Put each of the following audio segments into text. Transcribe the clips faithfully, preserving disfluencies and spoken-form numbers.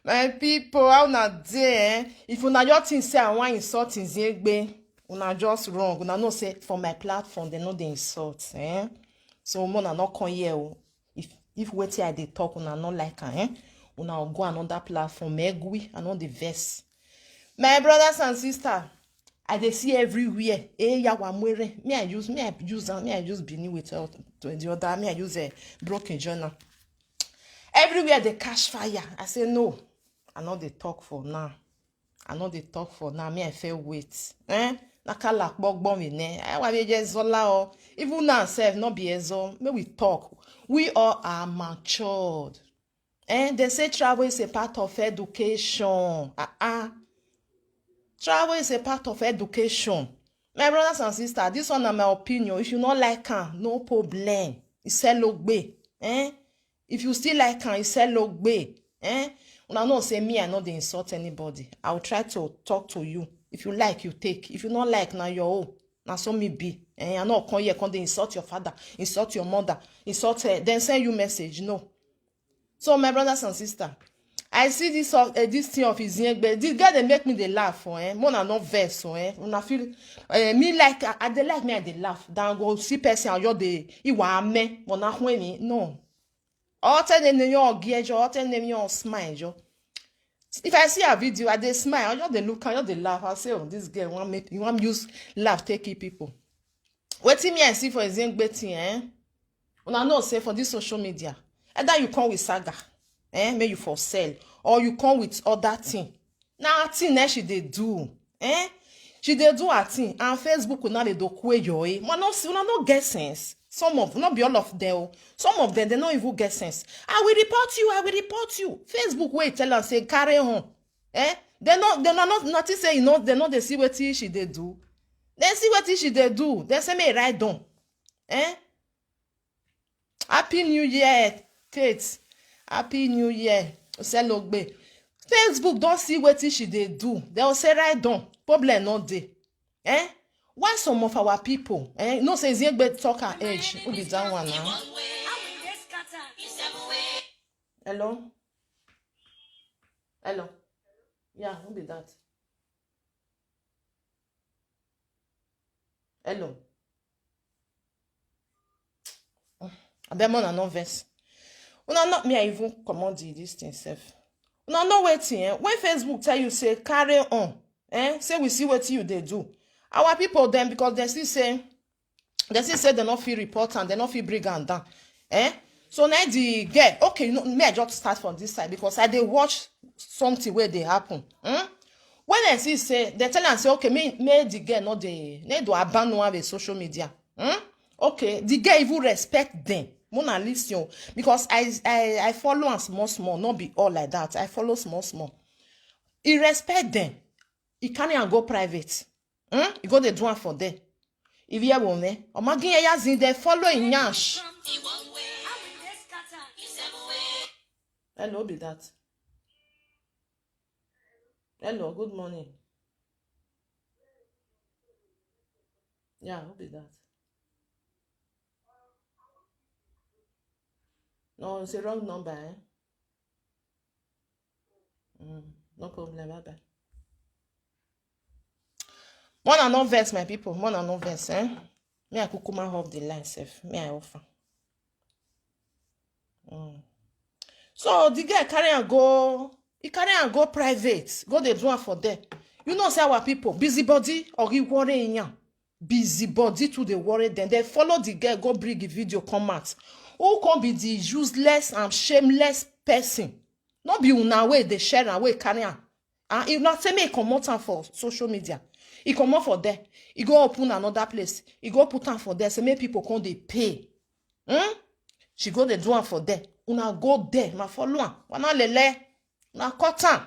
My people, how una dey, eh? If una just think say I wan insult Iziegbe, una just wrong. Una know say for my platform, dem no dey insult, eh? So, una no come here o. If, if wetin I dey talk, una no like am, eh? Una go another platform, egwi, I no dey vex. My brothers and sisters, I dey see everywhere. Eh, yawa mwere. Me, I use, me, I use am. Me, I use Benin with, uh, to the other. Me, I use a broken journal. Everywhere dey catch fire. I say no. I no dey talk for now. I no dey talk for now. Me, I fair wait. Eh? Na kala kpogbo mi ne. I wa be je zola o. Even now sef no be ezo. Make we talk. We all are matured. Eh? They say travel is a part of education. Ah ah. Travel is a part of education. My brothers and sisters, this one na my opinion. If you no like am, no problem. Iselogbe. Eh? If you still like am, Iselogbe. Eh? Una know say me, I no dey insult anybody. I will try to talk to you. If you like, you take. If you no like, na your own. Na so me be. Eh? I no come here, come dey insult your father, insult your mother, insult her, then send you message. No. So, my brothers and sisters, I see this of, eh, this thing of Iziegbe. This girl dey make me dey laugh, oh, eh? Mona no vex, oh, eh? Una feel, eh, me like, I, I dey like me, I dey laugh. Then go see person, I just dey, iwa ame, mona hwe me. No. All tell them, they all gear jo, all tell them, you all smile jo. If I see a video, I dey smile, I just dey look, I just dey laugh. I say, "Oh, this girl want make, you want use laugh take kill people." Wetin me I see for Iziegbe thing, eh? Una know say for this social media, either you come with saga, eh, make you for sell, or you come with other thing. Na her thing, eh, she dey do, eh? She dey do her thing, and Facebook now dey do kwe yo, eh? Una no see, una no get sense. Some of, not be all of them, oh. Some of them, they no even get sense. "I will report you, I will report you." Facebook wey tell am say carry on, eh? They no, they no, no notice say, you know, they no dey see wetin she dey do. They see wetin she dey do. They say make e write down, eh? Happy New Year, Kate. Happy New Year, Oselogbe. Facebook don see wetin she dey do. They will say write down. Problem no dey. Eh? Why some of our people, eh? You know say Iziegbe talk her age. Who be that one now? Hello? Hello? Yeah, who be that? Hello? Abeg, una no vex. Una no, me, I even comot the, this thing sef. Una know wetin, eh? When Facebook tell you say carry on, eh? Say we see wetin you dey do. Our people dem, because dem still say, dem still say dem no fit report am, dem no fit bring am down. Eh? So now the girl, okay, you know, me, I just start from this side because I dey watch something wey dey happen. Hmm? When I see say, they tell am say, okay, me, me the girl no dey, no dey abandon am with social media. Hmm? Okay, the girl even respect them. Mona listen o, because I, I, I follow am small small, not be all like that. I follow small small. He respect them. He carry am go private. Hmm? He go dey do am for there. If you hear me, Omagin Eyazin, they follow in Nyash. Hello, be that. Hello, good morning. Yeah, who be that? No, it's a wrong number, eh? Mm, no problem, bye bye. Mona no vex, my people. Mona no vex, eh? Me, I kukuma off the line sef. Me, I offer. Mm. So the girl carry am go, he carry am go private, go dey do am for there. You know say our people busybody, or he worry yan. Busybody to dey worry them. They follow the girl, go bring the video come out. Who can be the useless and shameless person? No be una wey dey share am, wey carry am. And if not say me, he comot am for social media. He comot for there. He go open another place. He go put am for there. Say make people come dey pay. Hmm? She go dey do am for there. Una go there, una follow am. Una lele. Una cut am.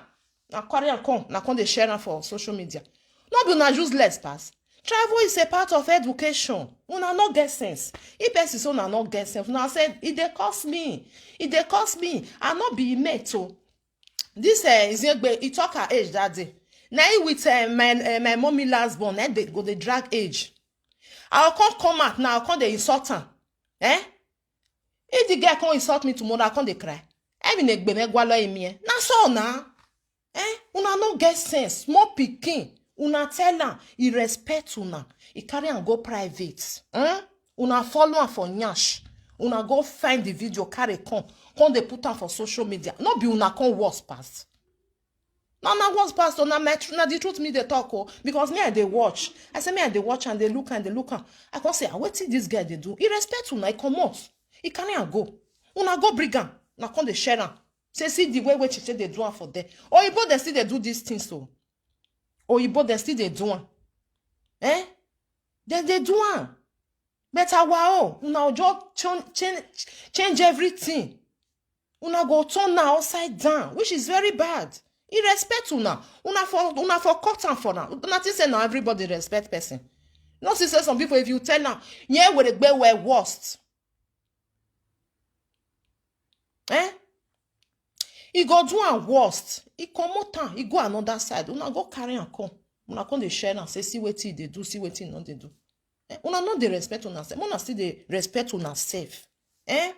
Una carry am come. Una come dey share am for social media. No be una useless pass. Travel is a part of education. Una no get sense. If person say una no get sense, una say, "E dey cost me. E dey cost me." I no be mate o. This, eh, Iziegbe, he talk her age that day. Na he with, eh, my, eh, my mommy last born, eh, they go dey drag age. I come come out now, I come dey insult am. Eh? If the girl come insult me tomorrow, I come dey cry. Emi na egbe me gwalo emi e. Na so na. Eh? Una no get sense. Small pikin. Una tell am. He respect una. He carry am go private. Eh? Una follow am for nyash. Una go find the video, carry come. Come dey put am for social media. No be una come worse pass. Na na worse pass o, na my tr-, na the truth me dey talk o, because me I dey watch. I say me I dey watch and dey look and dey look am. I come say, "Ah, wetin this guy dey do? He respect una, he comot. He carry am go. Una go bring am. Una come dey share am." Say, "See the way wey Chiche dey do am for there." Oyibo dem still dey do these things o. Oyibo dem still dey do am. Eh? Dem dey do am. But our own, una go just change, change, change everything. Una go turn am upside down, which is very bad. He respect una. Una for, una for cut am for now. Una think say na everybody respect person. No see say some people, if you tell am, yeah, we dey gbe well worst. Eh? He go do am worst. He comot am. He go another side. Una go carry am come. Una come dey share am. Say, "See wetin he dey do. See wetin he no dey do." Eh? Una no dey respect una self. Una still dey respect una self. Eh?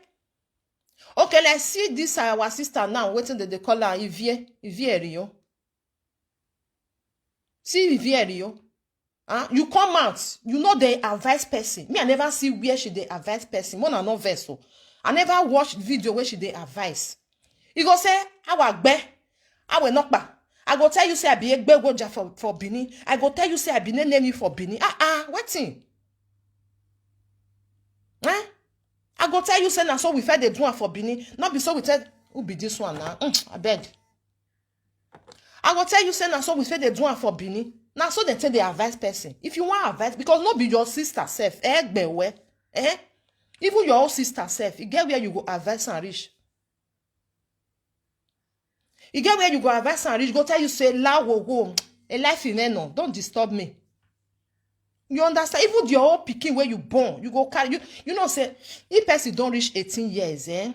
Okay, let's see this our sister now. Wetin dem dey call her? Ivie. Ivie Erio. See Ivie Erio. Huh? You come out, you no dey advise person. Me, I never see where she dey advise person. Mona no vex o. I never watch video where she dey advise. You go say, "Awa gbe, awe nokpa." I go tell you say I be egbe goja for, for Benin. I go tell you say I be name you for Benin. Ah ah, wetin? Eh? I go tell you say na so we fit dey do am for Benin. Not be so we tell, who be this one now? Mm, I beg. I go tell you say na so we fit dey do am for Benin. Na so dem take dey advise person. If you wan advise, because no be your sister sef, eh, gbewe, eh? Even your own sister sef, e get where you go advise am reach. E get where you go advise am reach, go tell you say, "La wo wo, a life in eno, don't disturb me." You understand? Even your own pikin wey you born, you go carry, you, you know say, if person don reach eighteen years, eh?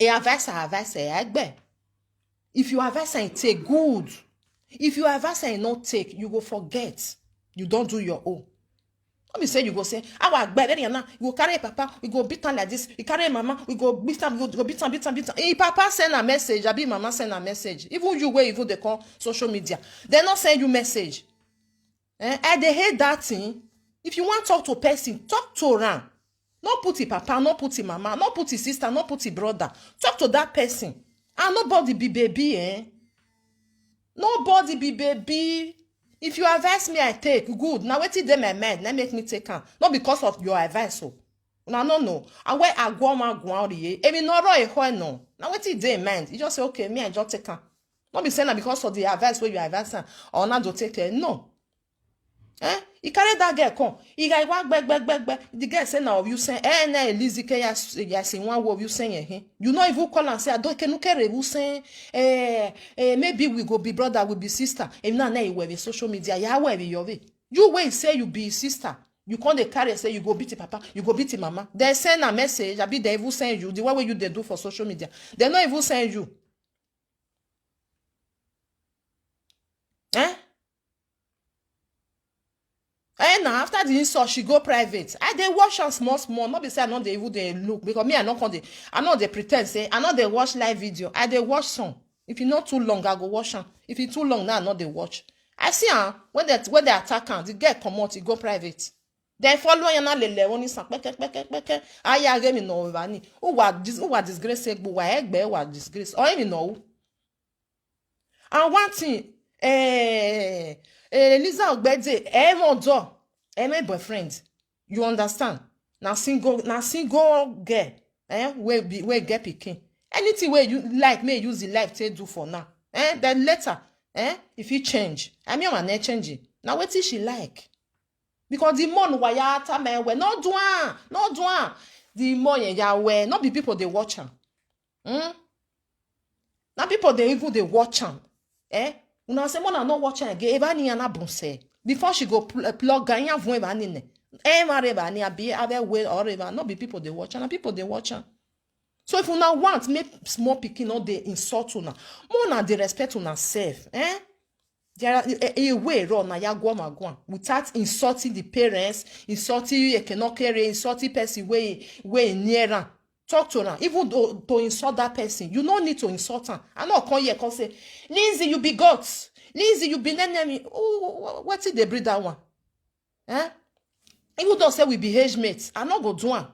A advice, a advice, eh, egbe. If you advise am, e take good. If you advise am, e no take, you go forget. You don do your own. No be say you go say, "Awa gbe, very na." You go carry papa, we go beat am like this. You carry mama, we go beat am, we go, go beat am, beat am, beat am. If papa send a message, abi mama send a message. Even you wey even dey come social media, dem no send you message. Eh, I dey hate that thing. If you wan talk to person, talk to am. No put him papa, no put him mama, no put him sister, no put him brother. Talk to that person. And nobody be baby, eh? Nobody be baby. If you advise me, I take. Good. Na wetin dey my mind, na make me take am. Not because of your advice o. Una no know. Awe agwoma gwari. Emi no ro eho no. Na wetin dey mind. You just say, "Okay, me, I just take am." No be say na because of the advice wey you advise am, or na to take care. No. Eh? He carry that girl come. He guy wa gbe, gbe, gbe, gbe. The girl say, "Na of you say, eh, na Elizike ya, ya say one wo of you say, eh, eh." You no even call and say, "Adoke, no care, you say, eh, eh, maybe we go be brother, we be sister." If na, na you wey social media, ya wey be your way. You wey say you be sister, you come dey carry say you go beat the papa, you go beat the mama. Dem send a message, abi dem even send you, the one wey you dey do for social media. Dem no even send you. Eh? Eh, na after the insult, she go private. I dey watch am small, small. No be say I no dey even dey look, because me, I no come dey, I no dey pretend say I no dey watch live video. I dey watch some. If e no too long, I go watch am. If e too long, now I no dey watch. I see am when they, when they attack am, the girl comot, e go private. Dem follow am na lele oni san peke, peke, peke. Aya ge mi no vani. Who wa dis-, who wa disgrace egbu wa egbe wa disgrace. Or even know. And one thing, eh, eh, Eliza Ogbede, eh, mo do, eh, my boyfriend. You understand? Na single, na single girl, eh, wey be, wey get pikin. Anything wey you like, may use the life take do for now. Eh, then later, eh, if you change, I mean, I change it. Na wetin she like. Because the more wa ya ata me we, no do am, no do am. The more ya ya we, no be people dey watch am. Hmm? Na people dey even dey watch am. Eh? Una say, "Mona no watch am again." Eba ni ana bonse. Before she go pl-, eh, plug anya vun eba ni ne. Eh, ma re eba ni abi ave we or eba. No be people dey watch am. Na people dey watch am. So if una want make small pikin no dey insult una, more una dey respect una self. Eh? There are a, a way run na ya go ma go am without insulting the parents, insulting you, you cannot carry, insulting person wey, wey near am. Talk to am, even though to insult that person, you no need to insult am. I no come here come say, "Lizzy, you be goat. Lizzy, you be enemy." Oh, wetin dey breed that one? Eh? Even though say we be age mates, I no go do am.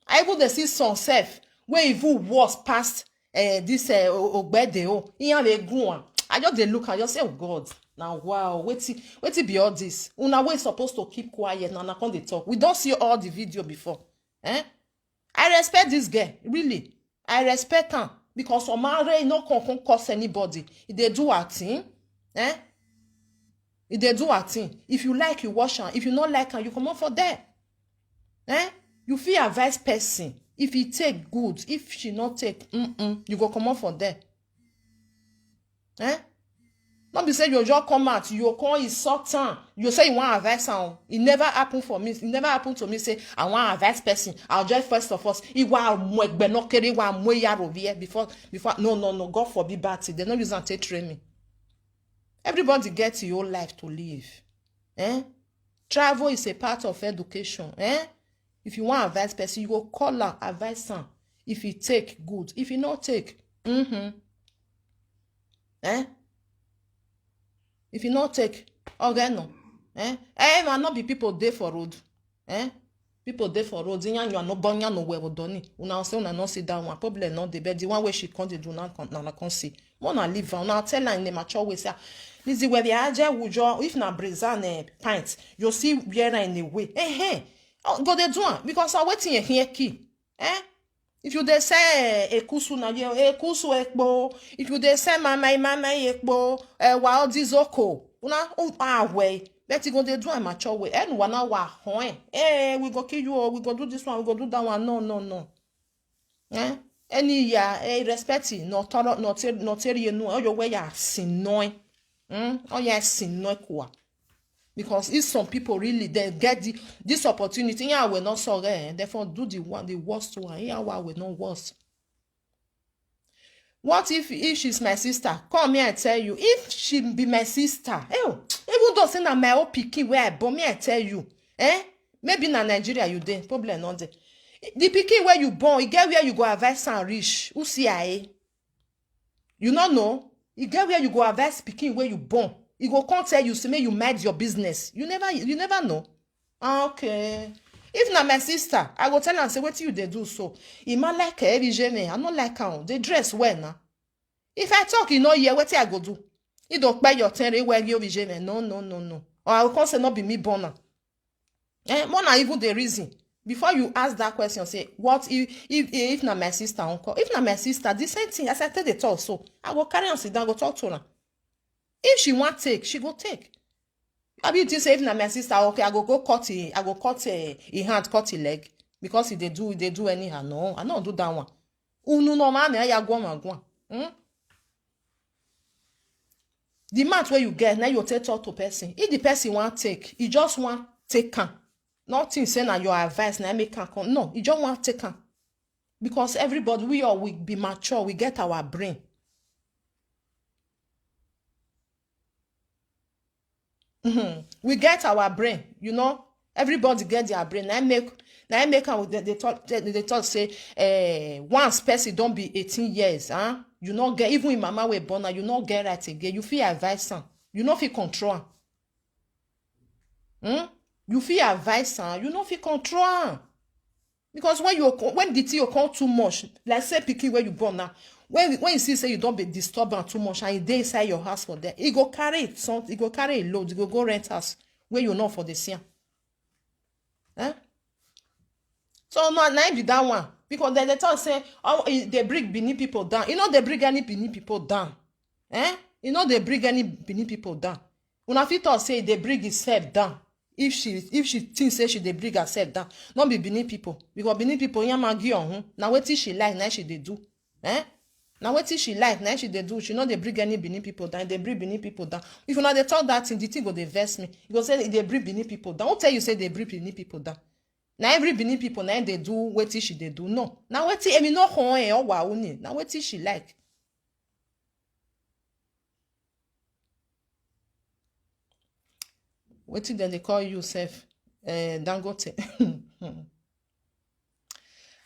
I even dey see some sef wey even worse pass, eh, this, eh, O-, Ogbede o. Iyan dey go am. I just dey look, I just say, "Oh God, na wow, wetin, wetin be all this?" Una wey suppose to keep quiet, na una come dey talk. We don see all the video before. Eh? I respect this girl, really. I respect am because Omare no come, come curse anybody. E dey do her thing. Eh? E dey do her thing. If you like, you watch am. If you no like am, you comot for there. Eh? You fit advise person. If e take, good. If she no take, mm-mm, you go comot for there. Eh? No be say you just come out, you come insult am. You say you wan advise am. E never happen for me. E never happen to me say I wan advise person. I'll just first of all, iwa mwegbe no kere, iwa mwe yaro vie before, before. No, no, no. God forbid bad thing. They no use am take train me. Everybody get your own life to live. Eh? Travel is a part of education. Eh? If you wan advise person, you go call am, advise am. If e take, good. If e no take, mm-hmm. Eh? If e no take, okay, no. Eh? Eh, man, no be people dey for road. Eh? People dey for road. Iyan you no bon yan no we doni. Una say una no see that one. Problem no dey, but the one wey she come dey do now, come, na, na come see. Una leave am. Una tell am in a mature way, say, "Ah, Lizzy, we be aje wujo. If na brazan, eh, pint, you see wear am in a way." Eh, eh. Oh, go dey do am because I waiting here key. Eh? If you dey sell, eh, ekusu na you, ekusu ekpo. If you dey sell mamai, mamai ekpo, eh, wa odizoko. Una, oh, ah, way. But you go dey do am mature way. Eh, no, wa na wa hon. Eh, we go kill you, oh, we go do this one, we go do that one. No, no, no. Eh? Any ya, eh, respect it. No toro, no ter, no ter you no. Oh, your way ya sin no. Hmm? Oh, yeah, sin no kwa. Because if some people really, they get the, this opportunity, yeah, we not so, eh, therefore do the one, the worst one. Yeah, why we not worst? What if, if she's my sister? Come here, I tell you. If she be my sister, eh, even though say na my own pikin wey I born, me I tell you, eh? Maybe na Nigeria you dey, problem no dey. The pikin wey you born, e get where you go advise am reach. Who see I? You no know? E get where you go advise pikin wey you born. E go come tell you, say, "Make you mind your business." You never, you never know. Ah, okay. If na my sister, I go tell am say, "Wetin you dey do so?" E ma like, eh, every genre. I no like am. They dress well na. If I talk, you no hear, wetin I go do? You don't pay your ten, wey you be genre. No, no, no, no. Or I go come say, "No be me born am." Eh, more na even the reason. Before you ask that question, say, "What if, if, if na my sister, uncle?" If na my sister, the same thing. As I tell the talk, so I go carry am sit down, go talk to her. If she want take, she go take. I be think say if na my sister, okay, I go go cut it, I go cut a, a hand, cut a leg because if they do, they do anyhow. No, I no do that one. Unu no man, ya go on, go on. Hmm? The amount where you get, now you take talk to person. If the person want take, he just want take am. Nothing say na your advice, na make am come. No, he just want take am. Because everybody, we all, we be mature, we get our brain. Mm-hmm. We get our brain, you know. Everybody get their brain. I make, na I make am with the, they talk, they, they talk say, eh, once person don't be eighteen years, huh? You not get, even in mama we born now, you not get right again. You feel advice am. You no fit control am. Hmm? You feel advice am. You no fit control am. Because when you co-, when the thing you come too much, like say pikin where you born now, when, when you see say you don't be disturbed am too much and e dey inside your house for there, e go carry it, some, e go carry a load, e go go rent house where you know for the same. Eh? So no, na be that one. Because then they talk say, oh, e dey bring Benin people down. You know they bring any Benin people down. Eh? You know they bring any Benin people down. Una fit talk say they bring himself down. If she, if she thinks say she dey bring herself down, not be Benin people. Because Benin people, yamagi on, na wetin she like, na she dey do. Eh? Na wetin she like, na she dey do. She no dey bring any Benin people down. They bring Benin people down. If una dey talk that thing, the thing go dey vex me. You go say they bring Benin people down. Who tell you say they bring Benin people down? Na every Benin people na they do wetin she dey do. No. Na wetin emi no hon e owa uni. Na wetin she like. Wetin dem dey call you sef? Eh, Dangote.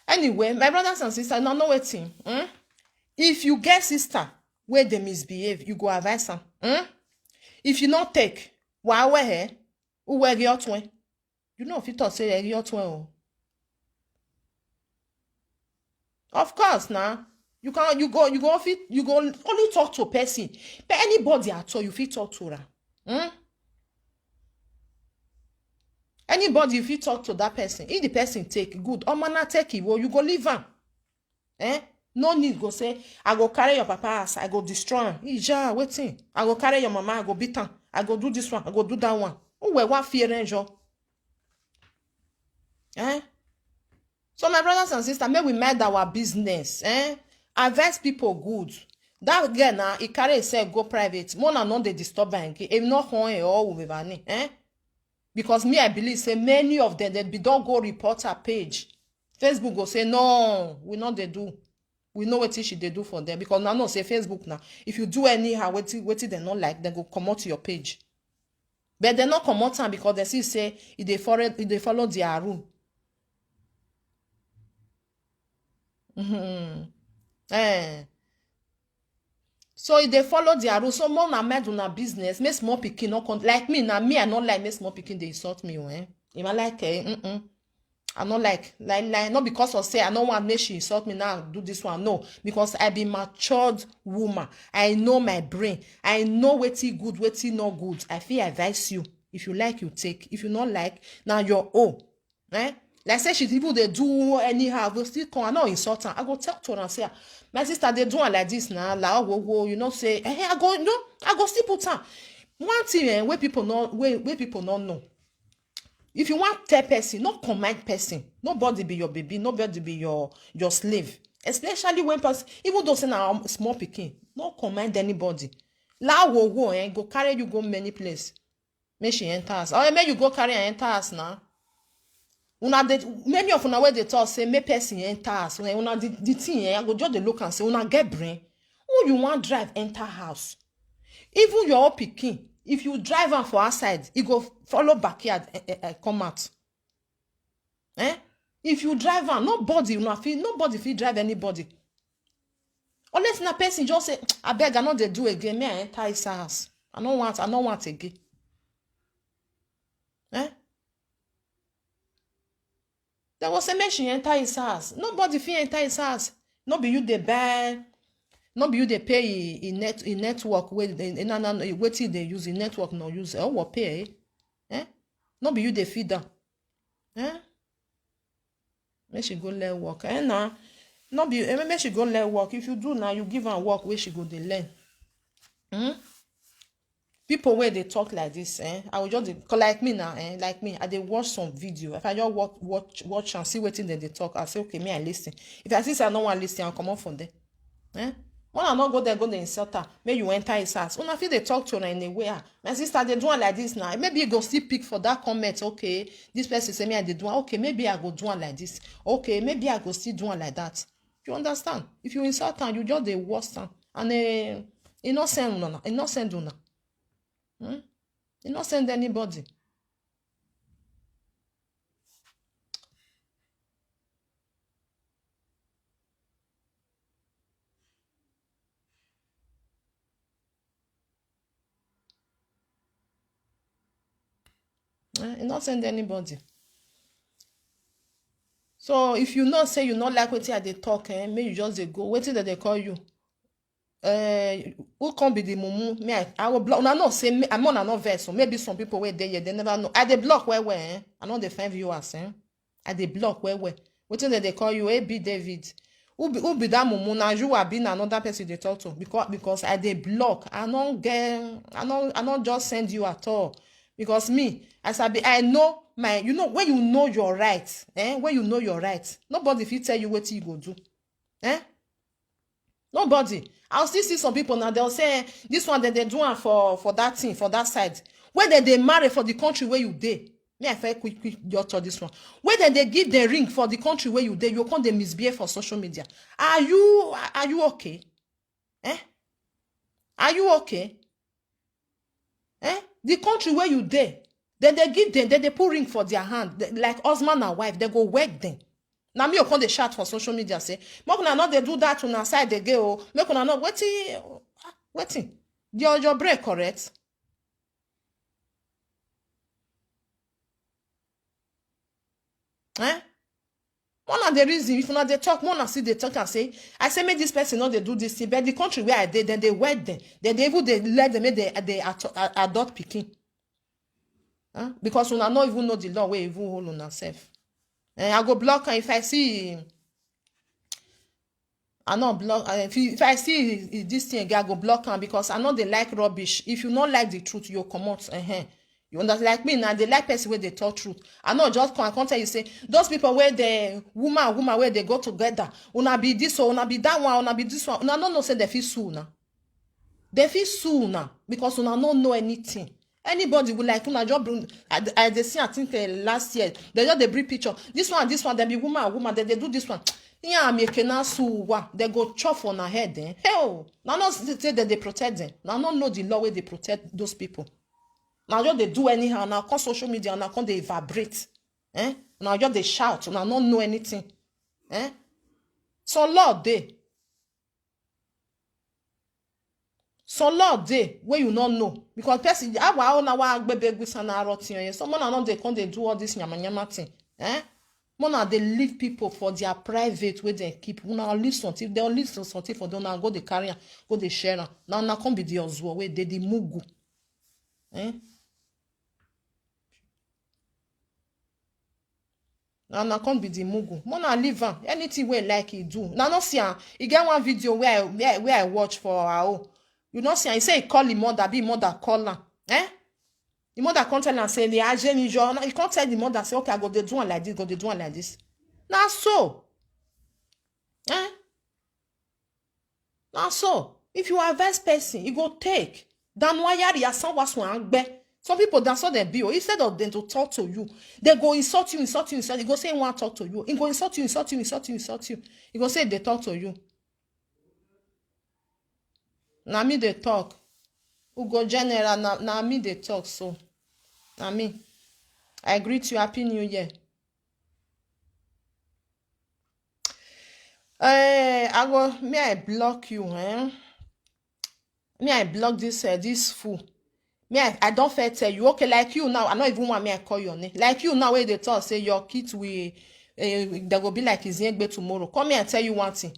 I Anyway, my brothers and sisters, now know wetin. Hmm? If you get sister wey dey misbehave, you go advise am. Hmm? If you no take, wa we he, uwe gi otwe. You know, fit talk say gi otwe o. Of course, now you can you go you go fit you go only talk to person, but anybody at all you fit talk to her. Hmm? Anybody you fit talk to that person. If the person take good, or mana take it, well, you go leave am. Eh? No need go say, "I go carry your papa ass, I go destroy him." Ija, wetin? "I go carry your mama, I go beat am, I go do this one, I go do that one." Who we wa fear enjo? Eh? So my brothers and sisters, may we mind our business. Eh? Advise people good. That girl now, he carry himself go private. Mona no dey disturb am again. If not, hon, eh, all will be banning. Eh? Because me, I believe say many of them, they be don't go report her page. Facebook go say, "No, we not they do. We know what she they do for them." Because now no say Facebook now. If you do anyhow, what what they not like, they go come out to your page. But they not come out time because they see say if they follow if they follow their rule. Mm-hmm. Eh. So if they follow their rule, so more na mind una business. Make small pikin no come like me. Now me, I not like make small pikin they insult me. Eh? If I like, eh, mm-mm. I not like like like not because of say I don't want make she insult me now. Do this one, no, because I be matured woman. I know my brain. I know what is good, what is not good. I feel advise you. If you like, you take. If you not like, now your own. Eh? Like say she people they do anyhow, we still come. I no insult her. I go talk to her and say, "Ah, my sister, they do her like this now. La wo wo, you know say, eh, I go no, I go still put her." One thing, eh, where people not where where people not know. If you want tell person, not command person. Nobody be your baby, nobody be your your slave. Especially when person, even though say na small pikin, no command anybody. La wo wo, eh, go carry you go many place. Make she enter house. Or make you go carry and enter house now. Una dey many of una wey dey talk say make person enter house. Una una the, the thing, eh, I go just dey look and say una get brain. Who you wan drive enter house? Even your own pikin, if you drive am for outside, e go follow backyard, eh, eh, eh, come out. Eh? If you drive am, nobody una fit nobody fit drive anybody. Unless na person just say, "Abeg, I no dey do again, may I enter inside house? I no want, I no want again." Eh? They go say make she enter his house. Nobody fit enter his house. No be you dey buy, no be you dey pay e, e net e network wey e, e, na na na wetin dey use e network no use. Oh, what pay? Eh? No be you dey feed am. Eh? Make she go learn work. Eh, na no be eh, make she go learn work. If you do now, you give her work where she go dey learn. Hmm? People where they talk like this, eh? I will just dey- 'cause like me now, eh? Like me, I dey watch some video. If I just watch watch watch and see wetin dem dey talk, I say okay, me I listen. If I see say I no wan listen, I comot from there. Eh? When I no go there, go dey insult her. Make you enter his house. Una fit dey talk to her in a way. Ah, my sister, they do am like this now. Maybe you go still pick for that comment. Okay, this person say me I dey do am. Okay, maybe I go do am like this. Okay, maybe I go still do am like that. You understand? If you insult am, you just dey worse am. And eh, e no send una, e no send una. Hmm? E no send anybody. Eh, e no send anybody. So if you know say you no like wetin I dey talk, eh, make you just dey go. Wetin dem dey call you? Eh, who come be the mumu? Me, I, I will block. Una know say me, I'm on another verse. So maybe some people wey dey here, they never know. I dey block well well. Eh? I no dey find viewers. Eh? I dey block well well. Wetin dem dey call you? A B David. Who be who be that mumu? Na you abi na another person dey talk to? Because because I dey block. I no get. I no I no just send you at all. Because me, as I be, I know my. You know when you know your right, eh? When you know your right, nobody fit tell you wetin you go do. Eh? Nobody. I'll still see some people now. They'll say, "Eh, this one, then they do am for for that thing, for that side." When they they marry for the country where you dey. Me, I find quick, quick, your talk this one. When then they give the ring for the country where you dey, you come they misbehave for social media. Are you are you okay? Eh? Are you okay? Eh? The country where you dey, then they give them, then they put ring for their hand, they- like husband and wife, they go work them. Na me you come dey shout for social media say, "Make una no dey do that una side again o. Make una no," wetin, wetin? Your, your brain correct? Eh? Una dey reason, if una dey talk, una still dey talk and say, "I say make this person no dey do this thing," but the country where I dey, dem dey wed them. Dem dey even dey let them make they, they ato-, a-, adopt pikin. Huh? Because una no even know the law wey even hold una sef. Eh, I go block am if I see, I no block, eh, if, you, if I see this thing again, I go block am because I no dey like rubbish. If you no like the truth, you comot. Uh-huh. You understand? Like me now, I dey like person wey dey talk truth. I no just come, I come tell you say, those people wey the woman and woman wey dey go together, una be this o, una be that one, una be this one. Una no know say dem fit sue una. Dem fit sue una because una no know anything. Anybody will like una just bring, I, I dey see, I think, eh, last year, dem just dey bring picture. This one, this one, dem be woman and woman, dem dey do this one. Yeah, I'm a kena sue wa. Dem go chop for una head, eh? Hell, una no see say dem dey protect them. Una no know the law wey dey protect those people. Una just dey do anyhow. Una come social media, una come dey vibrate. Eh? Una just dey shout. Una no know anything. Eh? Some law dey. Some law dey wey you no know. Because person, awa ona wa agbebe gwisana arọ tiyan yen. So mona no dey come dey do all this yamayama thing. Eh? Mona dey leave people for their private wey dem keep. Una leave something, dem leave some-, something for them, una go dey carry am, go dey share am. Na una come be the ozuo wey dey the mugu. Eh? Na una come be the mugu. Mona leave am. Anything wey like e do. Na no see am. E get one video where I, where, where I watch for our own. You no see am. He say he call him mother, be mother call am. Eh? The mother come tell am say, "Le aje mi jo." He come tell the mother say, "Okay, I go dey do am like this, go dey do am like this." Na so. Eh? Na so. If you advise person, e go take. Dan wayari asan wasu angbe. Some people, that's what they be. Instead of them to talk to you, they go insult you, insult you, insult you. He go say he want talk to you. He go insult you, insult you, insult you, insult you. He go say they talk to you. Na me dey talk. Ugo General, na, na me dey talk so. Na me. I greet you. Happy New Year. Eh, I go, me, I block you, eh? Me, I block this, eh, this fool. Me, I, I don fair tell you. Okay, like you now, I no even want me, I call your name. Like you now, where they talk, say your kid will, eh, there go be like his yengbe tomorrow. Come here and tell you one thing.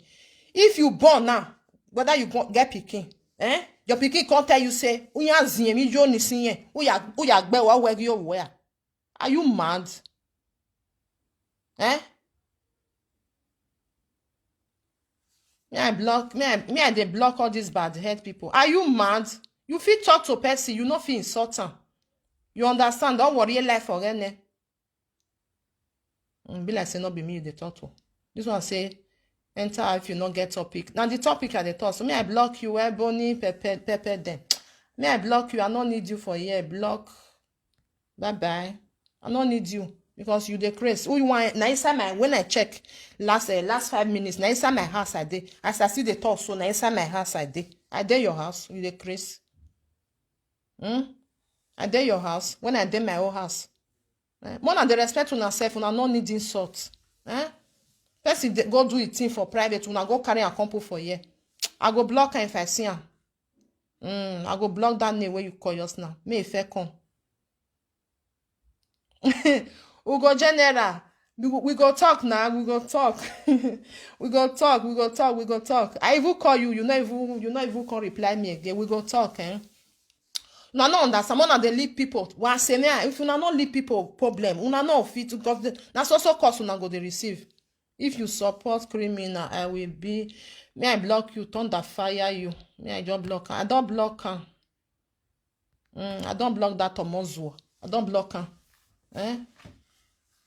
If you born now, whether you go, get pikin, eh? Your pikin come tell you, say, "Uya ziemi yo ni siye, uya, uya gbe wa wegi yo wea." Are you mad? Eh? Me, I block, me, I, me, I dey block all these bad head people. Are you mad? You fit talk to person, you no fit insult am. You understand? Don't worry your life for any. Mm, be like say no be me you dey talk to. This one say, "Enter if you no get topic." Now the topic I dey talk. So me, I block you, eh, Bonnie, Pepe, Pepe, then. Me, I block you. I no need you for here. Block. Bye bye. I no need you because you dey craze. Who you want? Na inside my, when I check last, eh, last five minutes, na inside my house I dey. As I see the talk, so na inside my house I dey. I dey your house. You dey craze. Hmm? I dey your house. When I dey my own house. Eh? More than the respect una self, una no need insult. Eh? Person dey go do the thing for private, una go carry and come put for here. I go block am if I see am. Mm, I go block that name where you call yours now. Me if I come. Ugo General, we go, we go talk now. We go talk. We go talk. We go talk. We go talk. I even call you. You not even, you not even come reply me again. We go talk, eh? Una no understand. Una dey leave people. One say me, if una no leave people problem, una no fit, because the, na so so cause una go dey receive. If you support criminal, I will be, me, I block you, thunder fire you. Me, I just block am. I don block am. Mm, I don block that Omozuo. I don block am. Eh?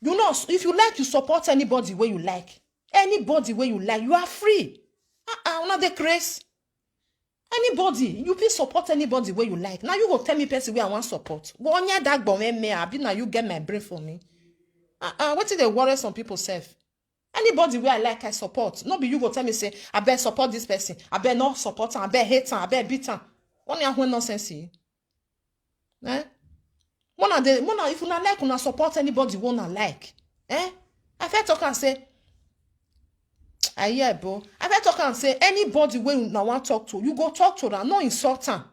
You know, if you like, you support anybody where you like. Anybody where you like, you are free. Uh-uh, una dey craze. Anybody, you fit support anybody where you like. Now you go tell me person where I want support. Go on here that bomb me, I be now you get my brain for me. Uh-uh, what did they worry some people self? Anybody where I like, I support. No be you go tell me say, "I bet support this person. I bet not support am. I bet hate am. I bet beat am." One year when nonsense, eh? Mona dey, mona, if una like, una support anybody wey una like. Eh? I fit talk and say, I hear, bro. I fit talk and say anybody wey una wan talk to, you go talk to am, no insult am.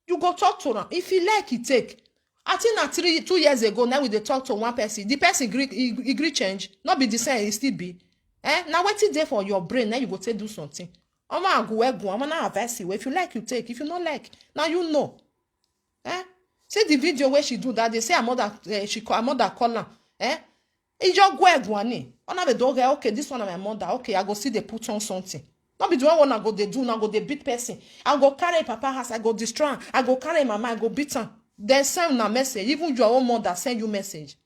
You go talk to am. If he like, he take. I think na three, two years ago, now we dey talk to one person. The person gree, he, he gree change. Not be the same, he still be. Eh? Now wetin dey for your brain, now you go take do something. Omo agu egu, omo na advice you. If you like, you take. If you not like, now you know. Eh? See the video where she do that. They say her mother, eh, she call, her mother call her. Eh? Ijo gwe gwani. Ona be doge, okay, this one na my mother. Okay, I go see they put on something. Not be the one I go they do, I go they beat person. I go carry papa house, I go destroy am. I go carry mama, I go beat am. Then send na message. Even your own mother send you message.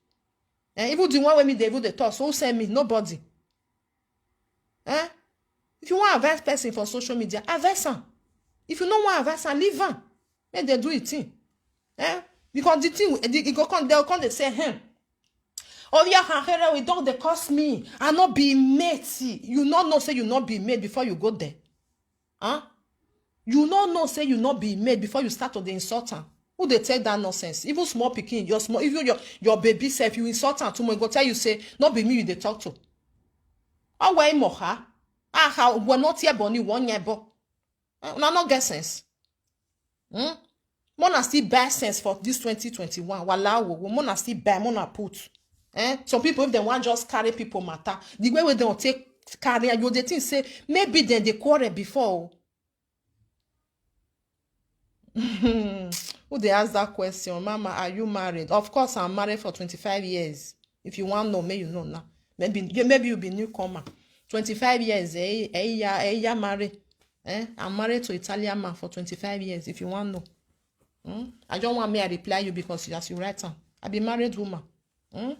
Eh? Even the one wey me dey even dey talk, so who send me? Nobody. Eh? If you wan advise person for social media, advise am. If you no wan advise am, leave am. Make dem do the thing. Eh? Because the thing, the, e go come, dem go come dey say, "Hmm. Oya Hahere, we don dey curse me. I no be mate." You no know say you no be mate before you go there. Huh? You no know say you no be mate before you start to dey insult am. Who dey take that nonsense? Even small pikin, your small, even your, your baby sef, you insult am too much, e go tell you say, "No be me you dey talk to." Owe imoha. Aha, we not here boni one year bo. Eh, una no get sense. Hmm? Mona still buy sense for this twenty twenty-one. Wala wo, wo, mona still buy, mona put. Eh? Some people, if they want just carry people matter, the way wey dem take carry, you dey think say maybe dem dey quarrel before o. Who dey ask that question? Mama, are you married? Of course, I'm married for twenty-five years. If you wan know, make you know now. Maybe you, maybe you be newcomer. Twenty-five years, eh, eh, yeah, eh, yeah, married. Eh? I'm married to Italian man for twenty-five years, if you wan know. Hmm? I don't want me I reply you because as you write am. I be married woman. Hmm?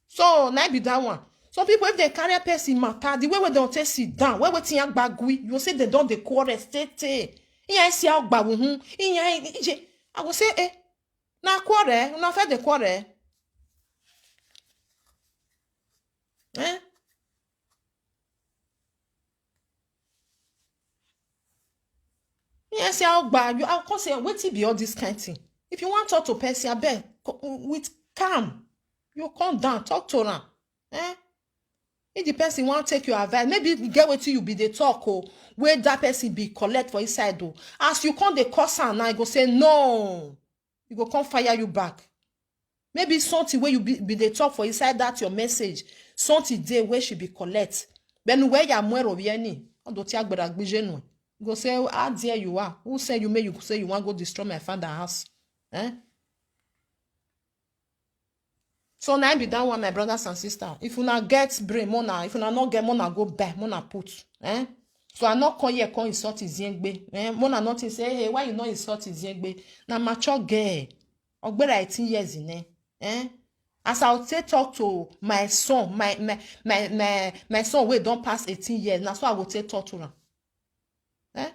So, na be that one. Some people, if they carry a person matter, the way wey dem take sit down, wey wetin ya gbagui, you say they don dey quarrel, stay, stay. Iya esi ya gbawu hun, iya ije. I go say, eh, na quarrel, una fit dey quarrel. Eh? Yes, I gba you. I come say, wetin be all this kind thing? If you wan talk to person, abeg, co-, with calm, you come down, talk to am. Eh? If the person wan take your advice, maybe you get wetin you be dey talk o, wey that person be collect for inside o. As you come dey curse am now, e go say no. E go come fire you back. Maybe something wey you be, be dey talk for inside that your message, something dey wey she be collect. Benu we ya mwero bieni, odo ti agbera gbije nu. You go say, "How dare you are? Who send you make you say you wan go destroy my father house?" Eh? So na be that one, my brothers and sisters. If una get brain, mona, if una no get, mona go buy, mona put. Eh? So I no come here, come insult Iziengbe. Eh? Mona not say, "Hey, why you no insult Iziengbe?" Na mature girl. Ogbera eighteen years in, eh? Eh? As I would say, talk to my son, my, my, my, my, my son wey don pass eighteen years, na so I go take talk to am. Eh?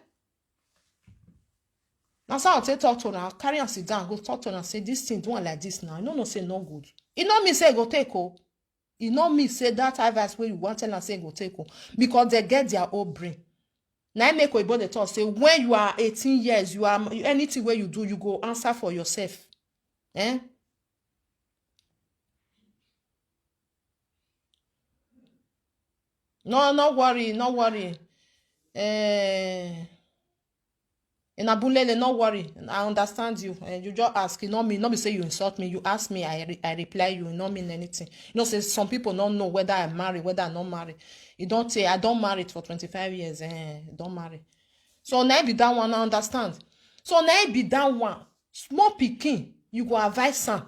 Na so I take talk to am, carry am sit down, go talk to am, say, "This thing, do am like this now." You no know say no good. E no mean say e go take o. E no mean say that advice wey you wan tell am say e go take o. Because they get their own brain. Na im make Oyibo dey talk say when you are eighteen years, you are, anything wey you do, you go answer for yourself. Eh? No, no worry, no worry. Eh, Inabulele, no worry. I understand you. Eh, you just ask. You know me, no be say you insult me. You ask me, I re-, I reply you. E no mean anything. You know say some people don't know whether I marry, whether I not marry. You don't say, "I don't marry for twenty-five years." Eh, don't marry. So na be that one, I understand. So na be that one. Small pikin, you go advise am.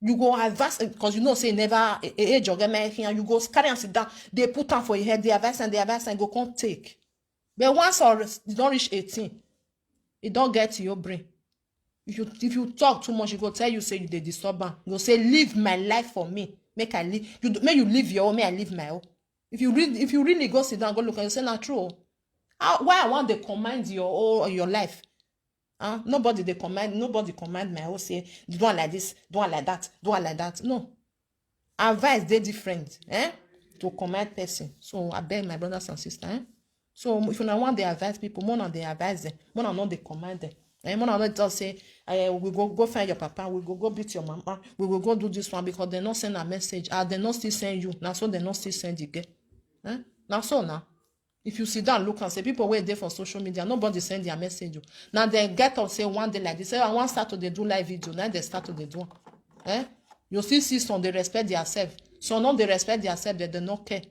You go advise, because you know say e never, e, e, age oge me here, you go carry am sit down, they put am for your head, they advise am, they advise am, go come take. But once or you don reach eighteen, e don get your brain. If you, if you talk too much, e go tell you say you dey disturb am. E go say, "Leave my life for me, make I live. You do, make you live your own, make I live my own." If you really, if you really go sit down, go look and you say, "Na true o. How, why I want dey command your, or your life?" Ah, nobody dey command, nobody command my own say, "Do am like this, do am like that, do am like that." No. Advice dey different, eh? To command person. So I beg my brothers and sisters, eh? So if una wan dey advise people, mona dey advise them. Mona no dey command them. Eh, mona no talk say, eh, "We go, go find your papa, we go, go beat your mama, we go, go do this one," because they no send a message. Ah, they no still send you. Na so they no still send the girl. Eh? Now so now, if you sit down, look and say people where they for social media, nobody send their message. You now they get up say one day like this. Say I want start to they do live video. Now they start to they do. Eh? You still see some they respect themselves. Some not they respect themselves that they not care.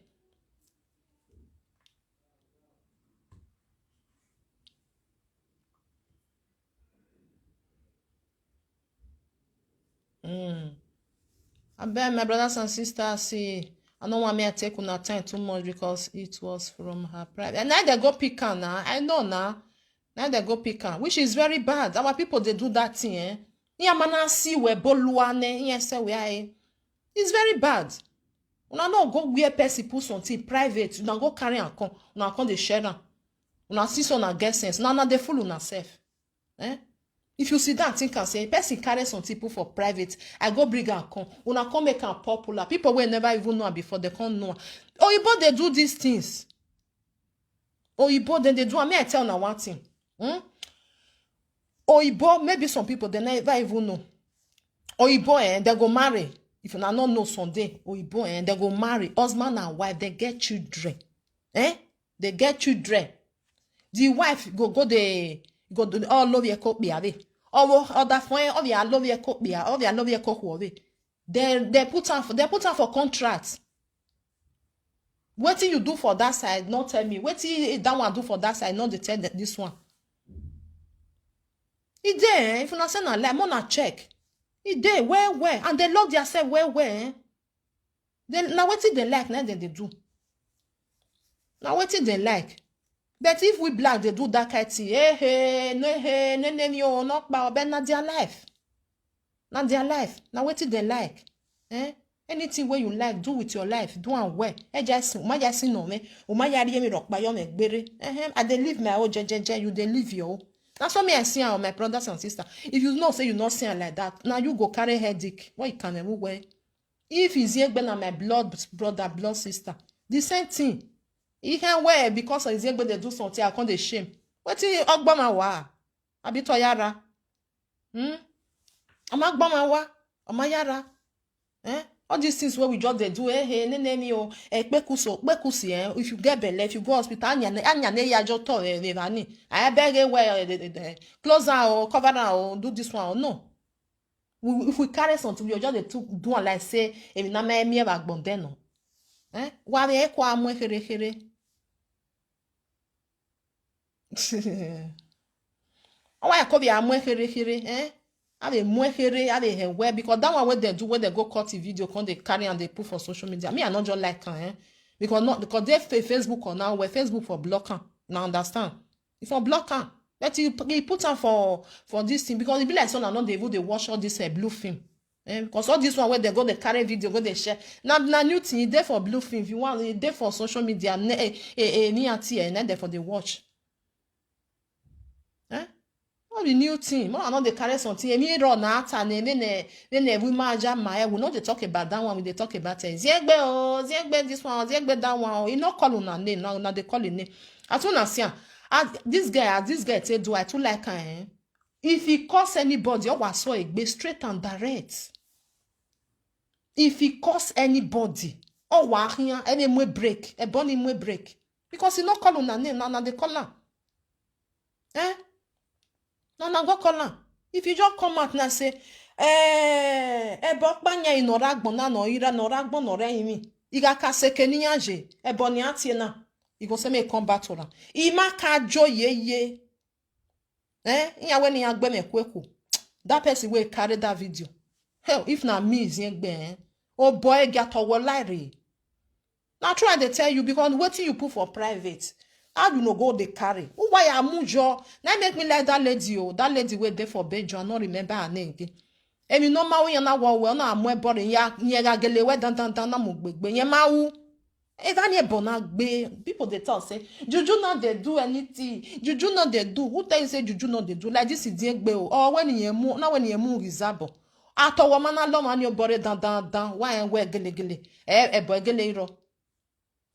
Mm. I bet my brothers and sisters see. I don't want me to take una time too much because it was from her private. And now they go pick her now. I know now. Now they go pick her, which is very bad. Our people they do that thing, eh? Yeah, man, I see where Boluane, yes, where I. It's very bad. Una no go where person put something private. Una go carry and come. Una come they share am. Una see so una get sense. Now, now they fool una self. Eh? If you sit down think and say person carry some people for private, I go bring and come. Una come make am popular. People will never even know am before they come know am. Oyibo they do these things. Oyibo then they do am. Me I tell una one thing. Hmm? Oyibo, maybe some people they never even know. Oyibo, eh, they go marry. If una not know Sunday, Oyibo, eh, they go marry. Husband and wife, they get children. Eh? They get children. The wife go go the go do all love your copy away. Or other friend of your love your copy or your love your copy away. They they put on for they put on for contract. What you do for that side? Not tell me. What that one do for that side? Not they tell that this one. It there. If you not send a lie, mona check. It there. Where where? And they love themselves. Where where? Eh? They, now what they like? Now they, they do. Now what they like? But if we black they do that kind thing, hey hey no hey no no no not power. But not their life. Not their life. Now what they like? Eh? Anything where you like, do with your life. Do and where? Eh, just my just no me. O my yari me rock by your me bere. Eh, I they live my own je je je. You they live your own. That's what me I see on my brothers and sisters. If you know say you not see am like that, now you go carry headache. What you can remove where? If Iziegbe na my blood brother, blood sister, the same thing. He can wear because Iziegbe they do something, I can't dey shame. What you Ogbama wa? Abi Toyara? Hmm? Am Ogbama wa? Am Yara? Eh? All these things where we just they do, eh, hey, ne ne me oh, eh, pekuso, pekusi, eh. If you get belle, if you go hospital, anya ne anya ne ya jo to eh, eh, vani. I beg eh, wear eh, eh, eh, eh, clothes on, oh, cover on, oh, do this one, oh, no. We, if we carry something, we just dey too do am like say, if na me me ever gbon then no. Eh? Wa be ko amwe here here. Why I call be amwe here here, eh? I be mwe here, I be he where because that one where they do where they go cut the video, come they carry and they put for social media. Me I not just like am, eh? Because not because they fa- Facebook or now where Facebook for block am. Now understand? If I block am, but you p- you put am for for this thing because it be like so now not they even they watch all this uh, blue film. Eh, because all this one where they go they carry video go they share. Now now new thing e dey for blue film. If you want e dey for social media, ne eh eh eh ni ati eh na dey for the watch. Eh? All the new thing. More I know they carry something. Emi run na ata ne me ne me ne we ma ja ma eh. We know they talk about that one. We they talk about it. Ziegbe oh, ziegbe this one, ziegbe that one. Oh. You not call una name now. Now they call your name. As soon as yeah, as this guy, as this guy say do I too like her. Eh? If he curse anybody, or was so egbe straight and direct. If he curse anybody, or wa here, any more break, a bunny more break. Because he not call una name, now now they call her. Eh? Now now go call her. If you just come out now say, eh, e bo pa nya ino ragbo na no ira no ragbo no re imi. Iga ka se ke ni anje, e bo ni ati na. You go say me come back to her. Ima ka jo ye ye. Eh? Iya when ya gbe me kweku. That person will carry that video. Hell, if na me is yegbe, eh? Oh boy, get a lie. Now try to tell you because what you put for private. How you no go they carry? Who why am jo? Now make me like that lady oh. That lady where there for Benjo. I don't remember her name again. Emi no ma wo yan na wo we na mo e bore ya nyega gele we dan dan dan na mo gbegbe yen ma wu. E da ni e bona gbe. People they talk say juju no dey do anything. Juju no dey do. Who tell you say juju no dey do? Like this is the egbe o. Or when you mu na when you mu rizabo. Ato wo ma na lo ma ni o bore dan dan dan. Why en we gele gele? E e bo gele iro.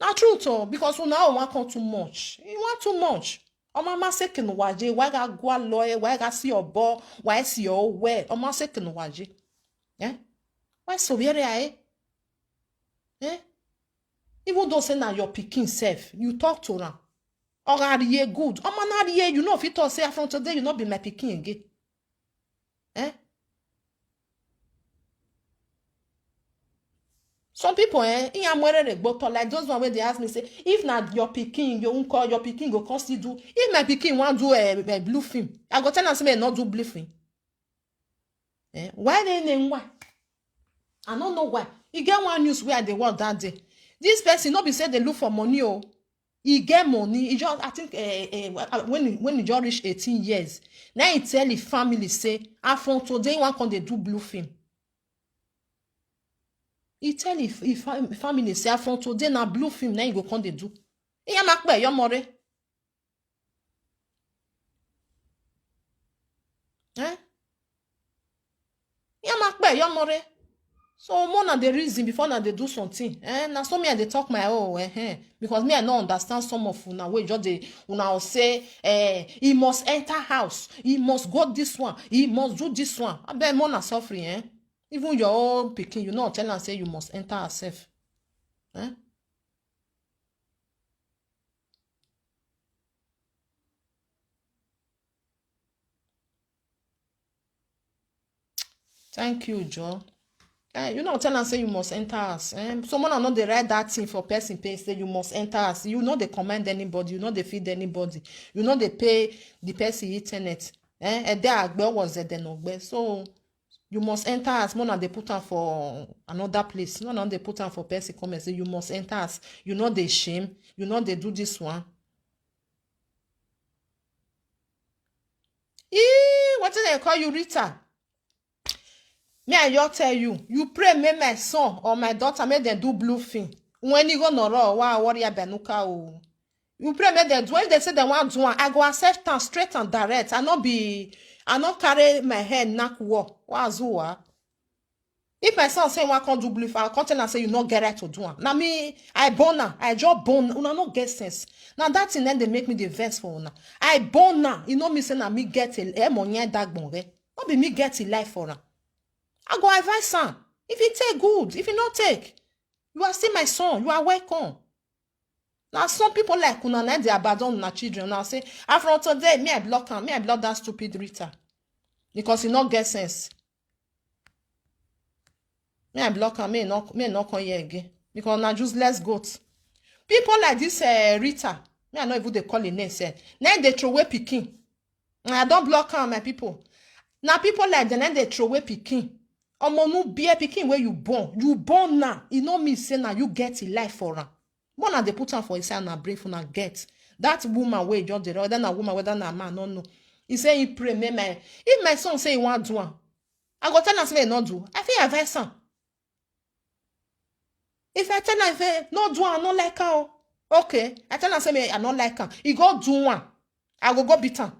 Na truth o because una o wan come too much. You want too much. Ọmọ ma se kinu waje, why ga gwa lo e, why ga si obo, why si o we. Ọmọ se kinu waje. Eh? Why so very ai? Eh? Even though say na your pikin sef, you talk to am. Or are you good? Omo, na you, you know, if you talk say, "Ah, from today, you no be my pikin again." Eh? Some people, eh, in amwere regboto, like those one where they ask me, say, "If na your pikin, your uncle, your pikin go come still do. If my pikin want do a, a blue film, I go tell am say, 'Make e not do blue film.'" Eh? Why they name why? I don't know why. You get one news where they work that day. This person, no be say they look for money, oh. He get money. He just, I think, eh, eh, when he, when he just reach eighteen years, now he tell his family say, "Ah, from today, one come they do blue film." He tell his, his fam-, family say, "Ah, from today, now blue film, now you go come they do." Iya makpe, your more. Eh? Iya makpe, your more. So more na the reason before na they do something. Eh? Na so me I dey talk my own. Eh, eh. Because me I no understand some of una wey just dey, una will say, eh, "He must enter house. He must go this one. He must do this one." I bet more na suffering, eh? Even your own pikin, you know, tell am say you must enter herself. Eh? Thank you, Joe. Eh, you know, tell am say you must enter us. Eh? Someone are not the right that thing for person pay say you must enter us. You know they command anybody, you know they feed anybody, you know they pay the person internet. Eh? And there are was there no. So you must enter us. More na they put am for another place. No, no, they put am for person come and say you must enter us. You know they shame. You know they do this one. Eee, what did they call you, Rita? Me I just tell you, you pray make my son or my daughter make them do blue film. When you go no raw, why worry benuka o? You pray make them do. If they say they want do one, I go accept am straight and direct. I not be, I not carry my head knock wall. Why Zua? If my son say one come do blue film, I come tell am say you no get right to do am. Now me, I born am, I just born. Una no get sense. Now that thing then they make me the verse for una. I born am. You know me say na me get a, eh, money that gbonge. Not be me get a life for am. I go advise am. If he take good, if he not take, you are still my son. You are welcome. Now some people like una, na they abandon una children. Now say, "Ah, from today, me I block am, me I block that stupid Rita." Because he not get sense. Me I block am, me not, me not come here again. Because na useless goat. People like this, eh, Rita, me I not even they call him name, sef. Now they throw away pikin. I don't block am, my people. Now people like them, then they throw away pikin. Omo, no be a pikin where you born. You born now. You know me say now you get a life for am. More na they put am for inside na brain for na get. That woman wey just dey, whether na woman, whether na man, no know. He say he pray, make my, if my son say he want do am, I go tell am say he no do. I fit advise am. If I tell am say no do am, I no like am o. Okay, I tell am say me I no like am. He go do one. I go go beat am.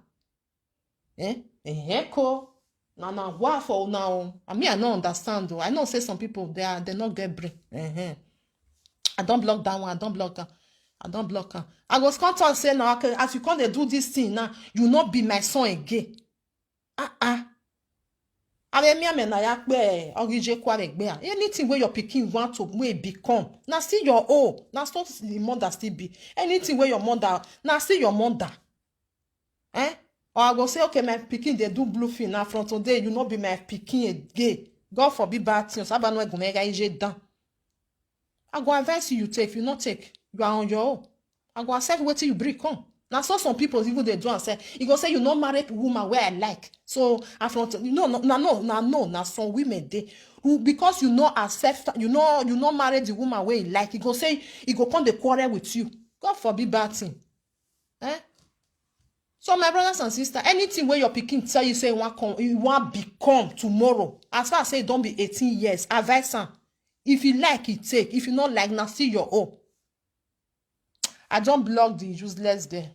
Eh? Eh, eh, ko. Na na wa for now. I mean, I no understand though. I know say some people they are, they not get brain. Eh, eh. I don't block that one. I don't block am. I don't block am. I go come talk say now, okay, as you come they do this thing now, you not be my son again. Ah ah. Ame mi ame na ya pe ogije kwa me gbe a. Anything where your pikin want to, wey become, na still your own. Na so the mother still be. Anything where your mother, na still your mother. Eh? Or I go say, "Okay, my pikin they do blue film. Now from today, you not be my pikin again." God forbid bad things. Aba no egun mega ije dan. I go advise you, you take. If you not take, you are on your own. I go accept wetin you bring come. Now so some people even they do and say, you go say you not marry woman where I like. So I front, you know, no, no, no, no, no. Some women they who, because you not accept, you know, you not marry the woman where you like. You go say, you go come the quarrel with you. God forbid bad thing. Eh? So my brothers and sisters, anything where your pikin tell you say you want come, you want become tomorrow, as far as say don't be eighteen years, advise am. If you like, it take. If you not like, now see your own. I don't block the useless there.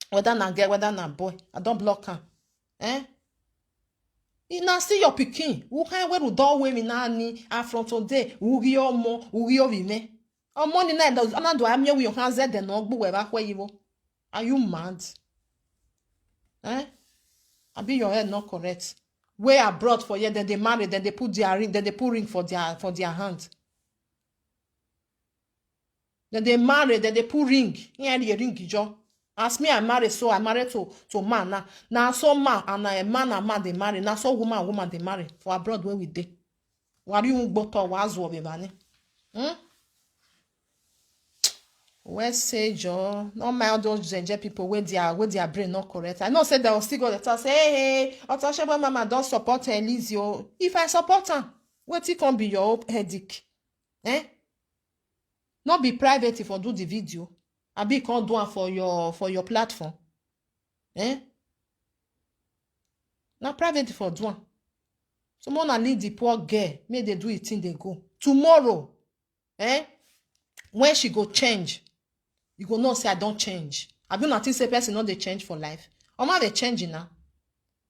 Whether na girl, whether na boy, I don't block am. Eh? You now see your pikin. Who can wear the doorway me now ni affront today? Who your mo? Who your me? On money night, does another do I mean we your hands there? Then no go where back where you. Are you mad? Eh? I be your head not correct. Where abroad for you, then they marry, then they put their ring, then they put ring for their, for their hand. Dem dey marry, dem dey put ring. Here the ring jo. As me, I marry, so I marry to, to man now. Now so man and a man and man they marry. Now so woman and woman they marry. For abroad where we dey. Wari un gboto wa zo be bani. Hmm? Where say Joe? No mind all those Zenje people where their, where their brain not correct. I know say they will still go the talk say, "Hey, hey, Otosheba mama don't support Elizio." If I support her, what it can be your headache? Eh? Not be private if I do the video. I be can't do one for your, for your platform. Eh? Now private for do one. So more na leave the poor girl. May they do it in they go. Tomorrow, eh? When she go change, you go know say I don't change. I be not think say person not they change for life. Or not they change now.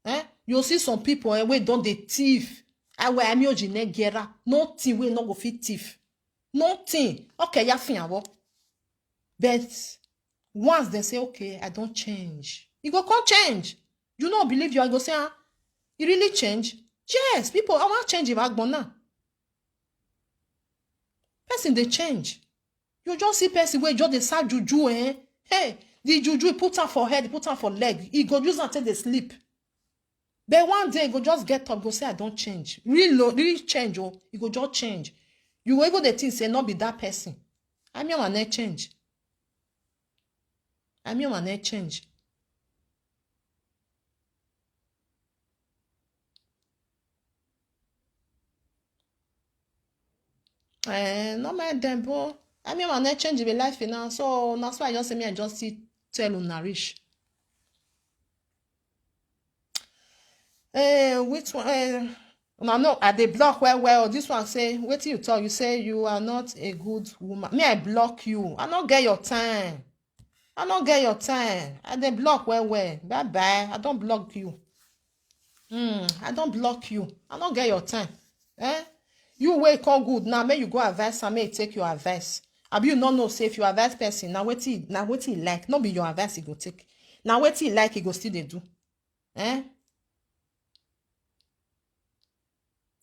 Eh? You'll see some people eh, we don't they thief. I wear amioji negera. Nothing we not go fit thief. Nothing. Okay, ya fin abo. But once they say, "Okay, I don't change," you go come change. You no believe you, I go say, "Ah, you really change?" Yes, people, I want change if I go now. Person they change. You just see person where just the sad juju, eh? Hey, the juju put her for head, put her for leg. He go use and take the sleep. But one day, he go just get up, go say, "I don't change." Real, lo- real change, oh, he go just change. You will go the thing say, "Not be that person." I mean, my net change. I mean, my net change. Eh, no mind them, bro. I mean, my net change be life now. So that's why I just say me, I just see tell una reach. Eh, which one? Eh, una know, I dey block well, well. This one say, "Wetin you talk? You say you are not a good woman." Me, I block you. I no get your time. I no get your time. I dey block well, well. Bye bye. I don't block you. Hmm, I don't block you. I no get your time. Eh? You wey come good now, make you go advise am, make e take your advice. Abi you no know say if you advise person, na wetin, na wetin e like, no be your advice e go take. Na wetin e like, e go still dey do. Eh?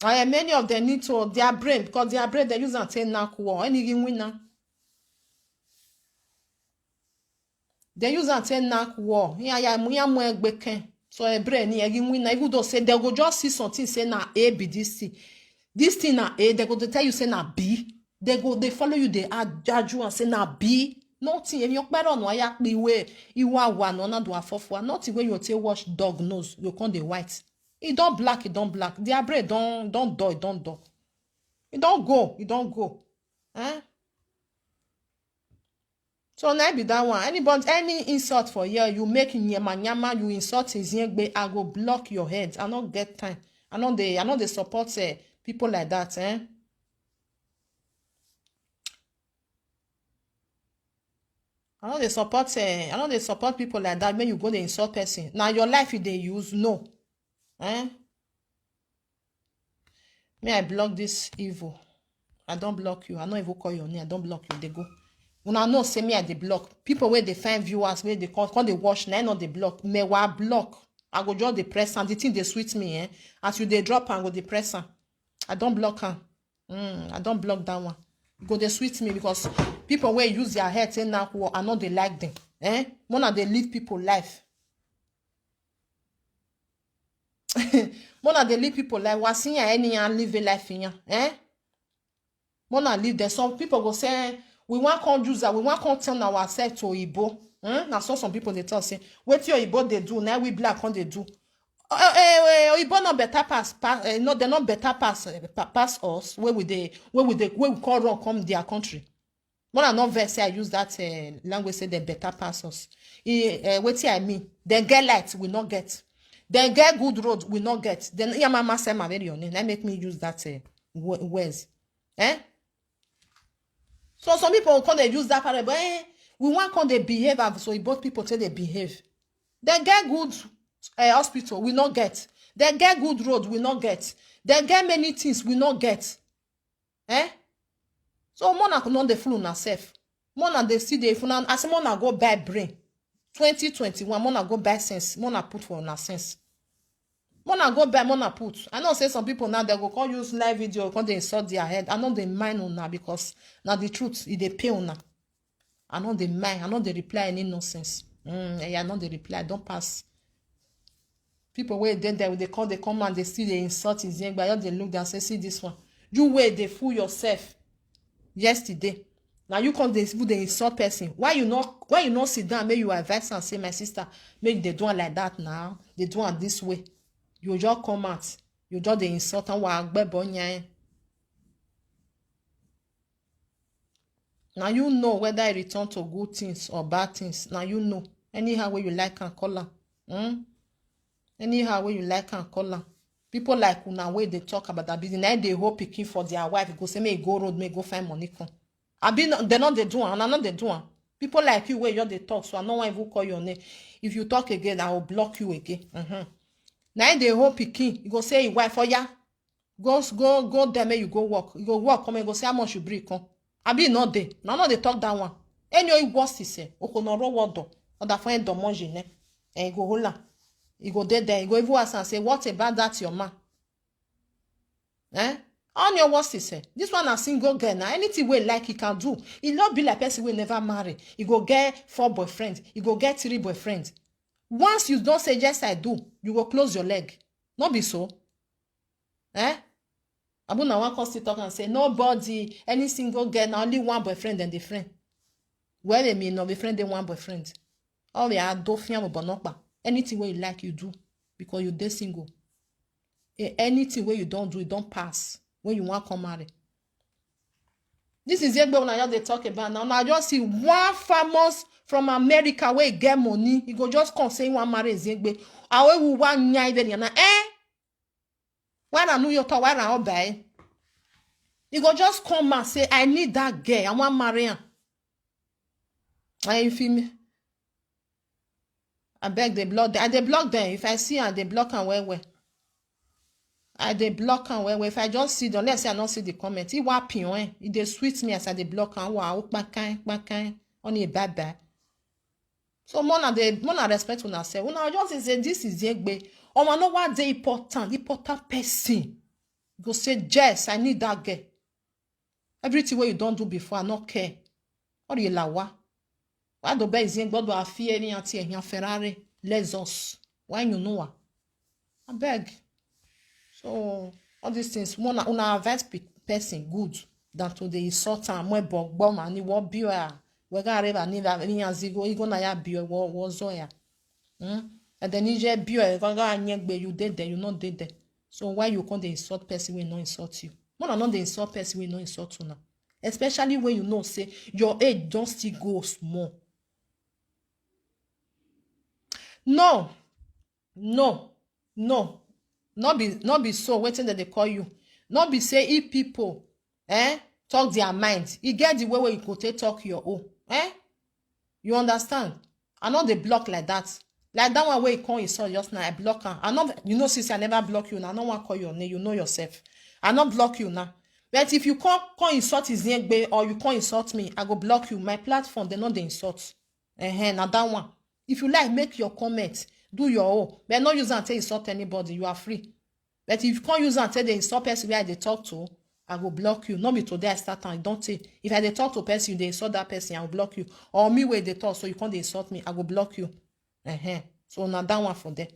And many of them need to their brain, because their brain they use and take knack war. Any win now. They use and take knack war. Yeah, yeah, yeah, more gbeke. So a brain, yeah, you win. Even though say they go just see something, say na A B D C. This thing na A, they go to tell you say na B. They go, they follow you, they argue and say na B. Nothing. If you better no, I be way you are one, no, not do a fourth one. Nothing when you take watch dog nose, you come the white. It don't black, it don't black. Their brain don't, don't do, it don't do. It don't go, it don't go. Eh? So na be that one. Anybody, any insult for here, you make nyama nyama, you insult his yengbe, I go block your head. I don't get time. I know they, I know they support uh, people like that, eh? I know they support, uh, I know they support people like that. When you go, they insult person. Now your life, if they use no, eh? Me, I block this evil. I don't block you. I don't even call your name. I don't block you. They go. When I know, say me, I dey block. People where they find viewers, where they come, come they watch. Now I know they block. Me, why block? I go just depress and the thing they sweet me, eh? As you they drop and go depress am. I don't block am. Mm, I don't block that one. Go they sweet me because people where use their head say now I know they like them. Eh? One of they live people life. Mona dey live people like Wasinya any and live a life in ya. Eh? Mona live there. Some people go say we want come use that, we want come turn ourselves to Igbo. Hmm? Now so some people they tell say, "What your Igbo they do? Now we black come they do." Uh, uh, uh, Igbo not better pass, pass uh, no, they're not better pass uh, pa- pass us. Where would they? Where would they? Where we call run come their country? When I not vex, say I use that uh, language, say they better pass us. E, uh, what I mean? They get light, we not get. They get good road, we not get. Then yeah, mama say my very own. That make me use that uh, wo- words. Eh? So some people come they use that parable. Eh? We want come they behave as so both people say they behave. They get good uh, hospital, we not get. They get good road, we not get. They get many things, we not get. Eh? So Mona could not the fool on herself. Mona they see the fool and as Mona go buy brain. twenty twenty-one, Mona go buy sense. Mona put for her sense. Mona go buy, Mona put. I know say some people now they go call use live video, come they insult their head. I know they mind on now because now the truth is they pay on now. I no dey mind, I no dey reply any nonsense. Mm, eh, I no dey reply, I don pass. People wey dey there, they come, they come and they still dey insult Iziegbe. I just dey look down, say, "See this one." You wey dey fool yourself yesterday. Now you come dey even dey insult person. Why you not, why you not sit down, make you advise and say, "My sister, make they do am like that now. They do am this way." You just come out. You just dey insult and wa gbebo nyae. Now you know whether I return to good things or bad things. Now you know. Anyhow way you like and call am. Hmm? Anyhow way you like and call am. People like una wey dey talk about that business, now they hope picking for their wife. Go say, "May go road, may go find money come." I be no, they not they do am, and I know they do am. People like you where you dey talk, so I no wan even call your name. If you talk again, I will block you again. Mm-hmm. Now they hope picking. You go say, "Wife, oh yeah, go, go, go there, may you go work." You go work, come and go say, "How much you bring come?" I be not there. Now, no, they talk that one. Any way worse is say, "Oko no ro wodo." Or that friend don't monge ne. And you go hola. You go there, there. You go even ask and say, "What about that, your man?" Eh? On your worst is say, this one a single girl now. Anything we like, he can do. He not be like person we never marry. He go get four boyfriends. He go get three boyfriends. Once you don't say, "Yes, I do," you go close your leg. Not be so. Eh? Abu na one come still talk and say, "Nobody, any single girl, na only one boyfriend and the friend." Well, they mean no be friend, they one boyfriend. All they are do fiam bonokpa. Anything where you like, you do because you dey single. Eh, anything where you don't do, it don't pass. When you want come marry. This is Zegbe when I just dey talk about now. Now I just see one famous from America where he get money. He go just come say he want marry Zegbe. Awe wu wa nya ibe ni na, eh? Why na New York? Why na Obai? He go just come and say, "I need that girl. I want marry her." And if him, I beg they block them. I they block them. If I see and they block and well well. I they block and well well. If I just see them, let's say I don't see the comment. It wa pion. It they sweet me as I they block and wow, back kind, back kind. Only bad bad. So more na dey, more na respect una sef. Una just say, "This is Zegbe." Omo, no wa dey important, important person. Go say, "Yes, I need that girl." Everything wey you don do before, I no care. Or you lawa. Why do be Zegbe do afie ni ati eyan Ferrari, Lexus? Why you know? I beg. So all these things, una, una advise pe-, person good than to dey insult am. Mwe bo gbo ma ni wo bio ya. We ga re ba ni ba ni ya zigo igo na ya bio wo wo zo ya. Hmm? And then ije bio e go ga anye gbe, you dey there, you not dey there. So why you come dey insult person wey no insult you? Una no dey insult person wey no insult una. Especially when you know say your age don still go small. No, no, no, no be, no be so. Wetin dem dey call you? No be say if people, eh, talk their mind, e get the way wey you go take talk your own, eh? You understand? I no dey block like that. Like that one wey you come insult just now, I block am. I no, you know, since I never block you now, I no wan call your name. You know yourself. I no block you now. But if you come, come insult Iziegbe or you come insult me, I go block you. My platform, they no dey insult. Ehen, na that one. If you like, make your comment, do your own. But no use am take insult anybody. You are free. But if you can't use am take dey insult person wey I dey talk to, I go block you. No be today I start am, I don tey. If I dey talk to person, you dey insult that person, I go block you. Or me wey dey talk, so you come dey insult me, I go block you. Ehen. So na that one for there.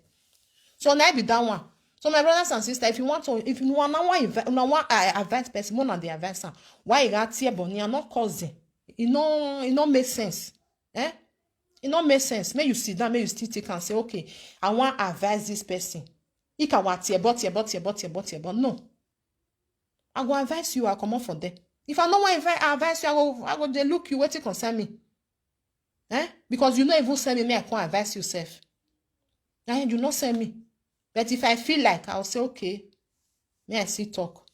So na be that one. So my brothers and sisters, if you want to, if you want, na one inve-, na one I advise person, more than the advice am. Why you got tear Bonnie? I'm not causing. You know, it no make sense. Eh? It no make sense. Make you sit down, make you still think and say, "Okay, I want advise this person." He can what tear, but tear, but tear, but tear, but tear, but no. I go advise you, I come up for there. If I no want advi-, advise you, I go, I go dey look you, wetin concern me. Eh? Because you no even send me, me, I can't advise yourself. Eh, you no send me. But if I feel like, I'll say, "Okay, may I still talk?"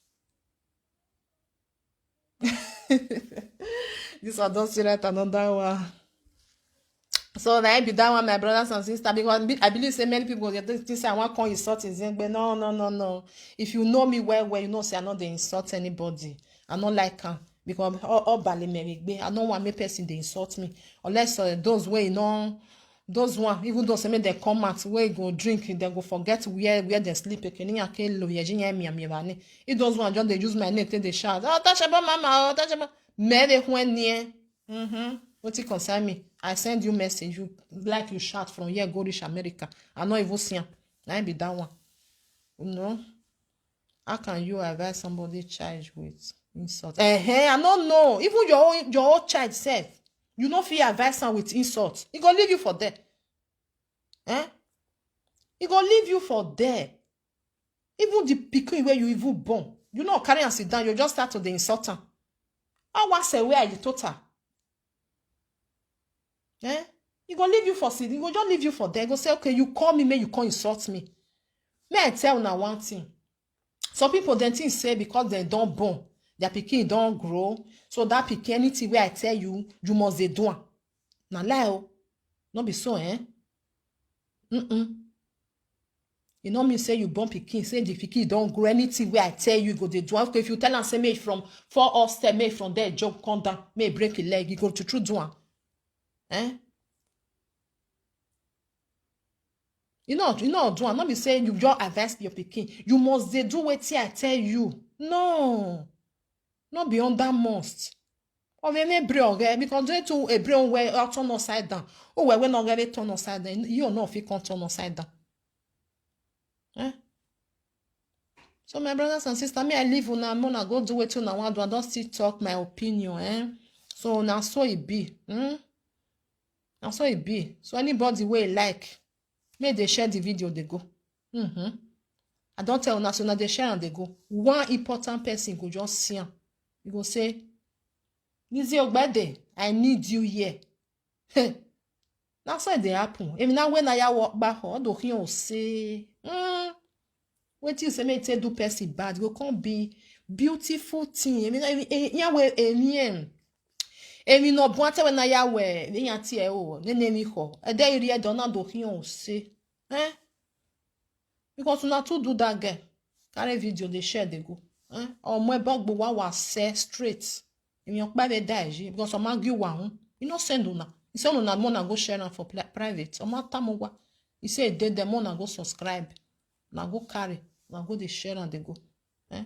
This one don see right another one. So na be that one, my brothers and sisters, because be-, I believe say many people go dey think say I wan come insult Iziegbe. No, no, no, no. If you know me well, well, you know say I no dey insult anybody. I no like am because all, all bali merigbe. I no want make person dey insult me unless, uh, those wey no, those one, even though say make dem come out, wey go drink, dem go forget where, where dem sleep. Ekene ya ke lo ye jin ya mi ami ba ni. If those one just dey use my name take dey shout, "Oh, Tashebo mama, oh, Tashebo." Me dey when near. Mm-hmm. Wetin concern me? I send you message, you like you shout from here go reach America. I no even see am. Na im be that one. You know? How can you advise somebody child with insult? Eh, eh, I no know. Even your own, your own child sef, you no fit advise am with insult. E go leave you for there. Eh? E go leave you for there. Even the pikin wey you even born, you no carry am sit down, you just start to dey insult am. How was a way you total? Eh? E go leave you for sit, e go just leave you for there. E go say, "Okay, you call me, make you come insult me." May I tell una one thing? Some people dem think say because dem don born, their pikin don grow, so that pikin, anything wey I tell you, you must dey do am. Na lie o. No be so, eh? Mm-mm. E no mean say you born pikin, say the pikin don grow. Anything wey I tell you, e go dey do am. Okay, if you tell am say make from four upstairs, make from there jump come down, make break a leg, e go true true do am. Eh? You know, you know, do am. No be say you just advise your pikin. You must dey do wetin I tell you. No. No be under must. Of any break, okay? Because they too a break where out turn upside down. Oh, where we not get it turn upside down. You no fit come turn upside down. Eh? So my brothers and sisters, me I leave una, una go do wetin una wan do. I don still talk my opinion, eh? So na so e be. Hmm? Na so e be. So anybody wey like, make dey share the video dey go. Mm-hmm. I don tell una, so una dey share am dey go. One important person go just see am. You go say, "Lizzie Ogbede, I need you here." Na so e dey happen. Emi na when I work back, all the thing say, mm, wetin you say make take do person bad go come be beautiful thing. Emi na emi, emi, emi, emi, emi, emi no buate when I we, emi ati e o, ne ne mi ho. E de iri e dona do thing say. Eh? Because una too do that girl. Carry video dey share dey go. Eh? Omo e bogbo wa wa say straight. Emi okpa be die ji because omo argue wa hun. You no send una. You send una mo na go share am for pla- private. Omo atamu wa. You say e dey there, mo na go subscribe. Na go carry. Na go dey share am dey go. Eh?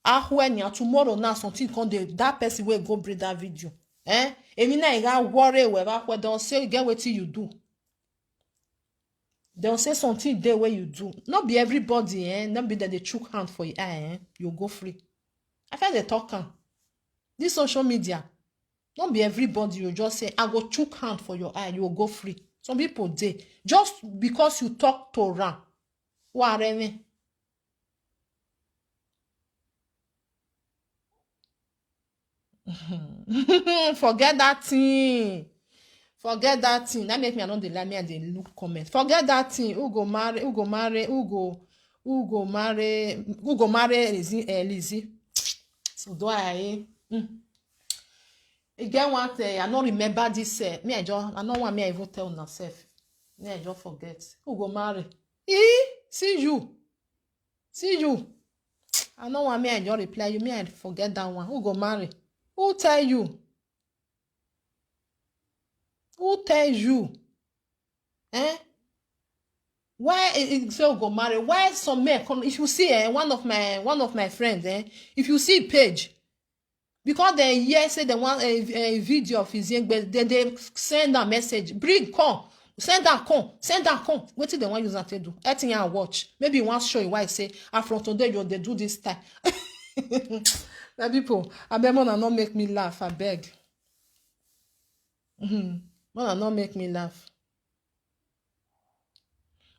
Ahwe nya tomorrow now something come dey that person wey go bring that video. Eh? Emi na e ga worry we ba kwe don say get wetin you do. Dem say something dey wey you do. No be everybody, eh? No be that they chook hand for your eye, eh? You go free. I feel they talk am. This social media, no be everybody you just say, "I go chook hand for your eye, you go free." Some people dey. Just because you talk to am. Wareme. Forget that thing. Forget that thing. That make me I no dey lie. Me I dey look comment. Forget that thing. Who go marry? Who go marry? Who go? Who go marry? Who go marry Lizzie? Eh, Lizzie. So do I? Mm. E get one thing I no remember this. Uh, me I just I no want me I even tell myself. Me I just forget. Who go marry? E see you. See you. I no want me I just reply you. Me I forget that one. Who go marry? Who tell you? Who tell you? Eh? Why e e say we go marry? Why some men come? If you see, eh, one of my one of my friends, eh, if you see page, because they hear say they want a, a video of his young, but they they send a message, "Bring come, send am come, send am come." Wetin they want use am take do? Anything I watch, maybe you want show you why say, "Ah, from today you dey do this time." My people, abeg, una no make me laugh, abeg. Mm-hmm. Una no make me laugh.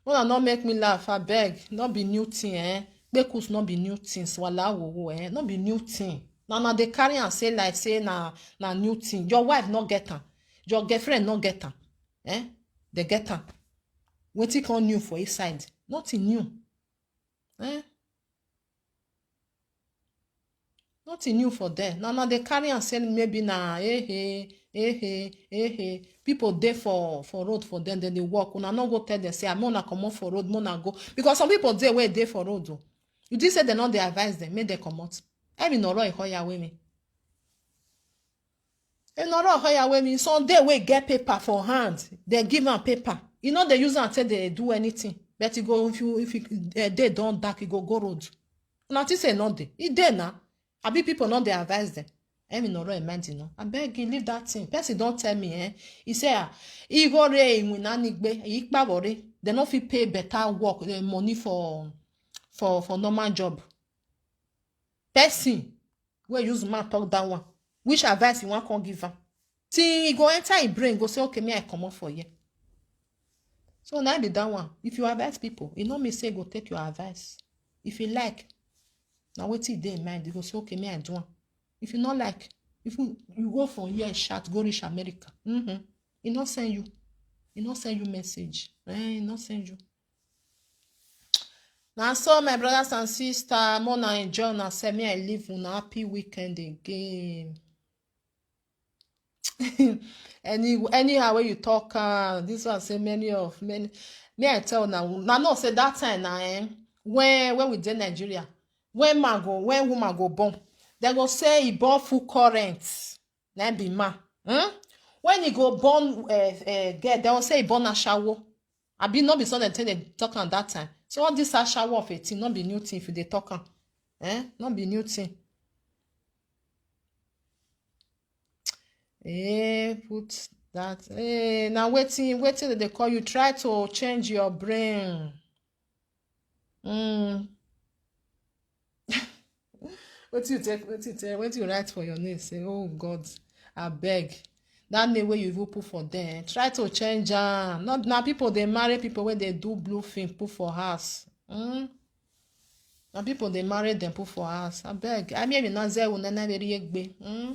Una no make me laugh, abeg. No be new thing, eh? Kpekus no be new thing. Swallow, eh? No be new thing. Na na dey carry am say like say na na new thing. Your wife no get am. Your girlfriend no get am. Eh? They get am. Wetin come new for inside? Nothing new. Eh? Nothing new for there. Now, now they carry and say maybe na eh eh eh eh eh eh. People dey for for road for them, then they walk. Una no go tell them say, "Ah, make una comot for road, make una go." Because some people dey wey dey for road o. You think say they no dey advise them, make they comot. I be no run ya wey me. E no run ya wey me. Some dey wey get paper for hand, they give am paper. You know they use am take they do anything. But you go if you if you uh, they don't dark, you go go road. Una think say no dey. E dey na. Abi people no dey advise them. Emi nọrọ ẹ mind na. Abeg you leave that thing. Person don tell me, eh? He say, ah, Igore Iwinanigbe, Ikpavore, they no fit pay better work, eh, money for, for, for normal job. Person wey use man talk that one. Which advice you wan come give am? Till e go enter im brain, go say, "Okay, me I comot for here." So na be that one. If you advise people, e no mean say e go take your advice. If you like, na wetin e dey in mind, e go say, "Okay, me I do am." If you no like, if you, you go from here, shout, go reach America. Mm-hmm. E no send you. E no send you message. Eh, e no send you. Na so, my brothers and sisters, more na enjoy una, say me I leave una happy weekend again. Any, anyhow wey you talk, uh, this one say many of, many, me I tell una, una know say that time na, eh, when, when we dey Nigeria, when man go, when woman go born, they go say e born full current, na be man. Hmm? When e go born, eh, eh, girl, they go say e born ashawo. Abi no be so dem take dey talk am that time? So all this ashawo of a thing, no be new thing if you dey talk am. Eh? No be new thing. Eh, put that. Eh, na wetin, wetin dem dey call you? Try to change your brain. Mm. Wetin you take, wetin you take, wetin you write for your name? Say, "Oh God, abeg." That name wey you even put for there, try to change am. Not na people dey marry people wey dey do blue film put for house. Hmm? Na people dey marry dem put for house. Abeg, I mean, na zero na na very egbe. Hmm?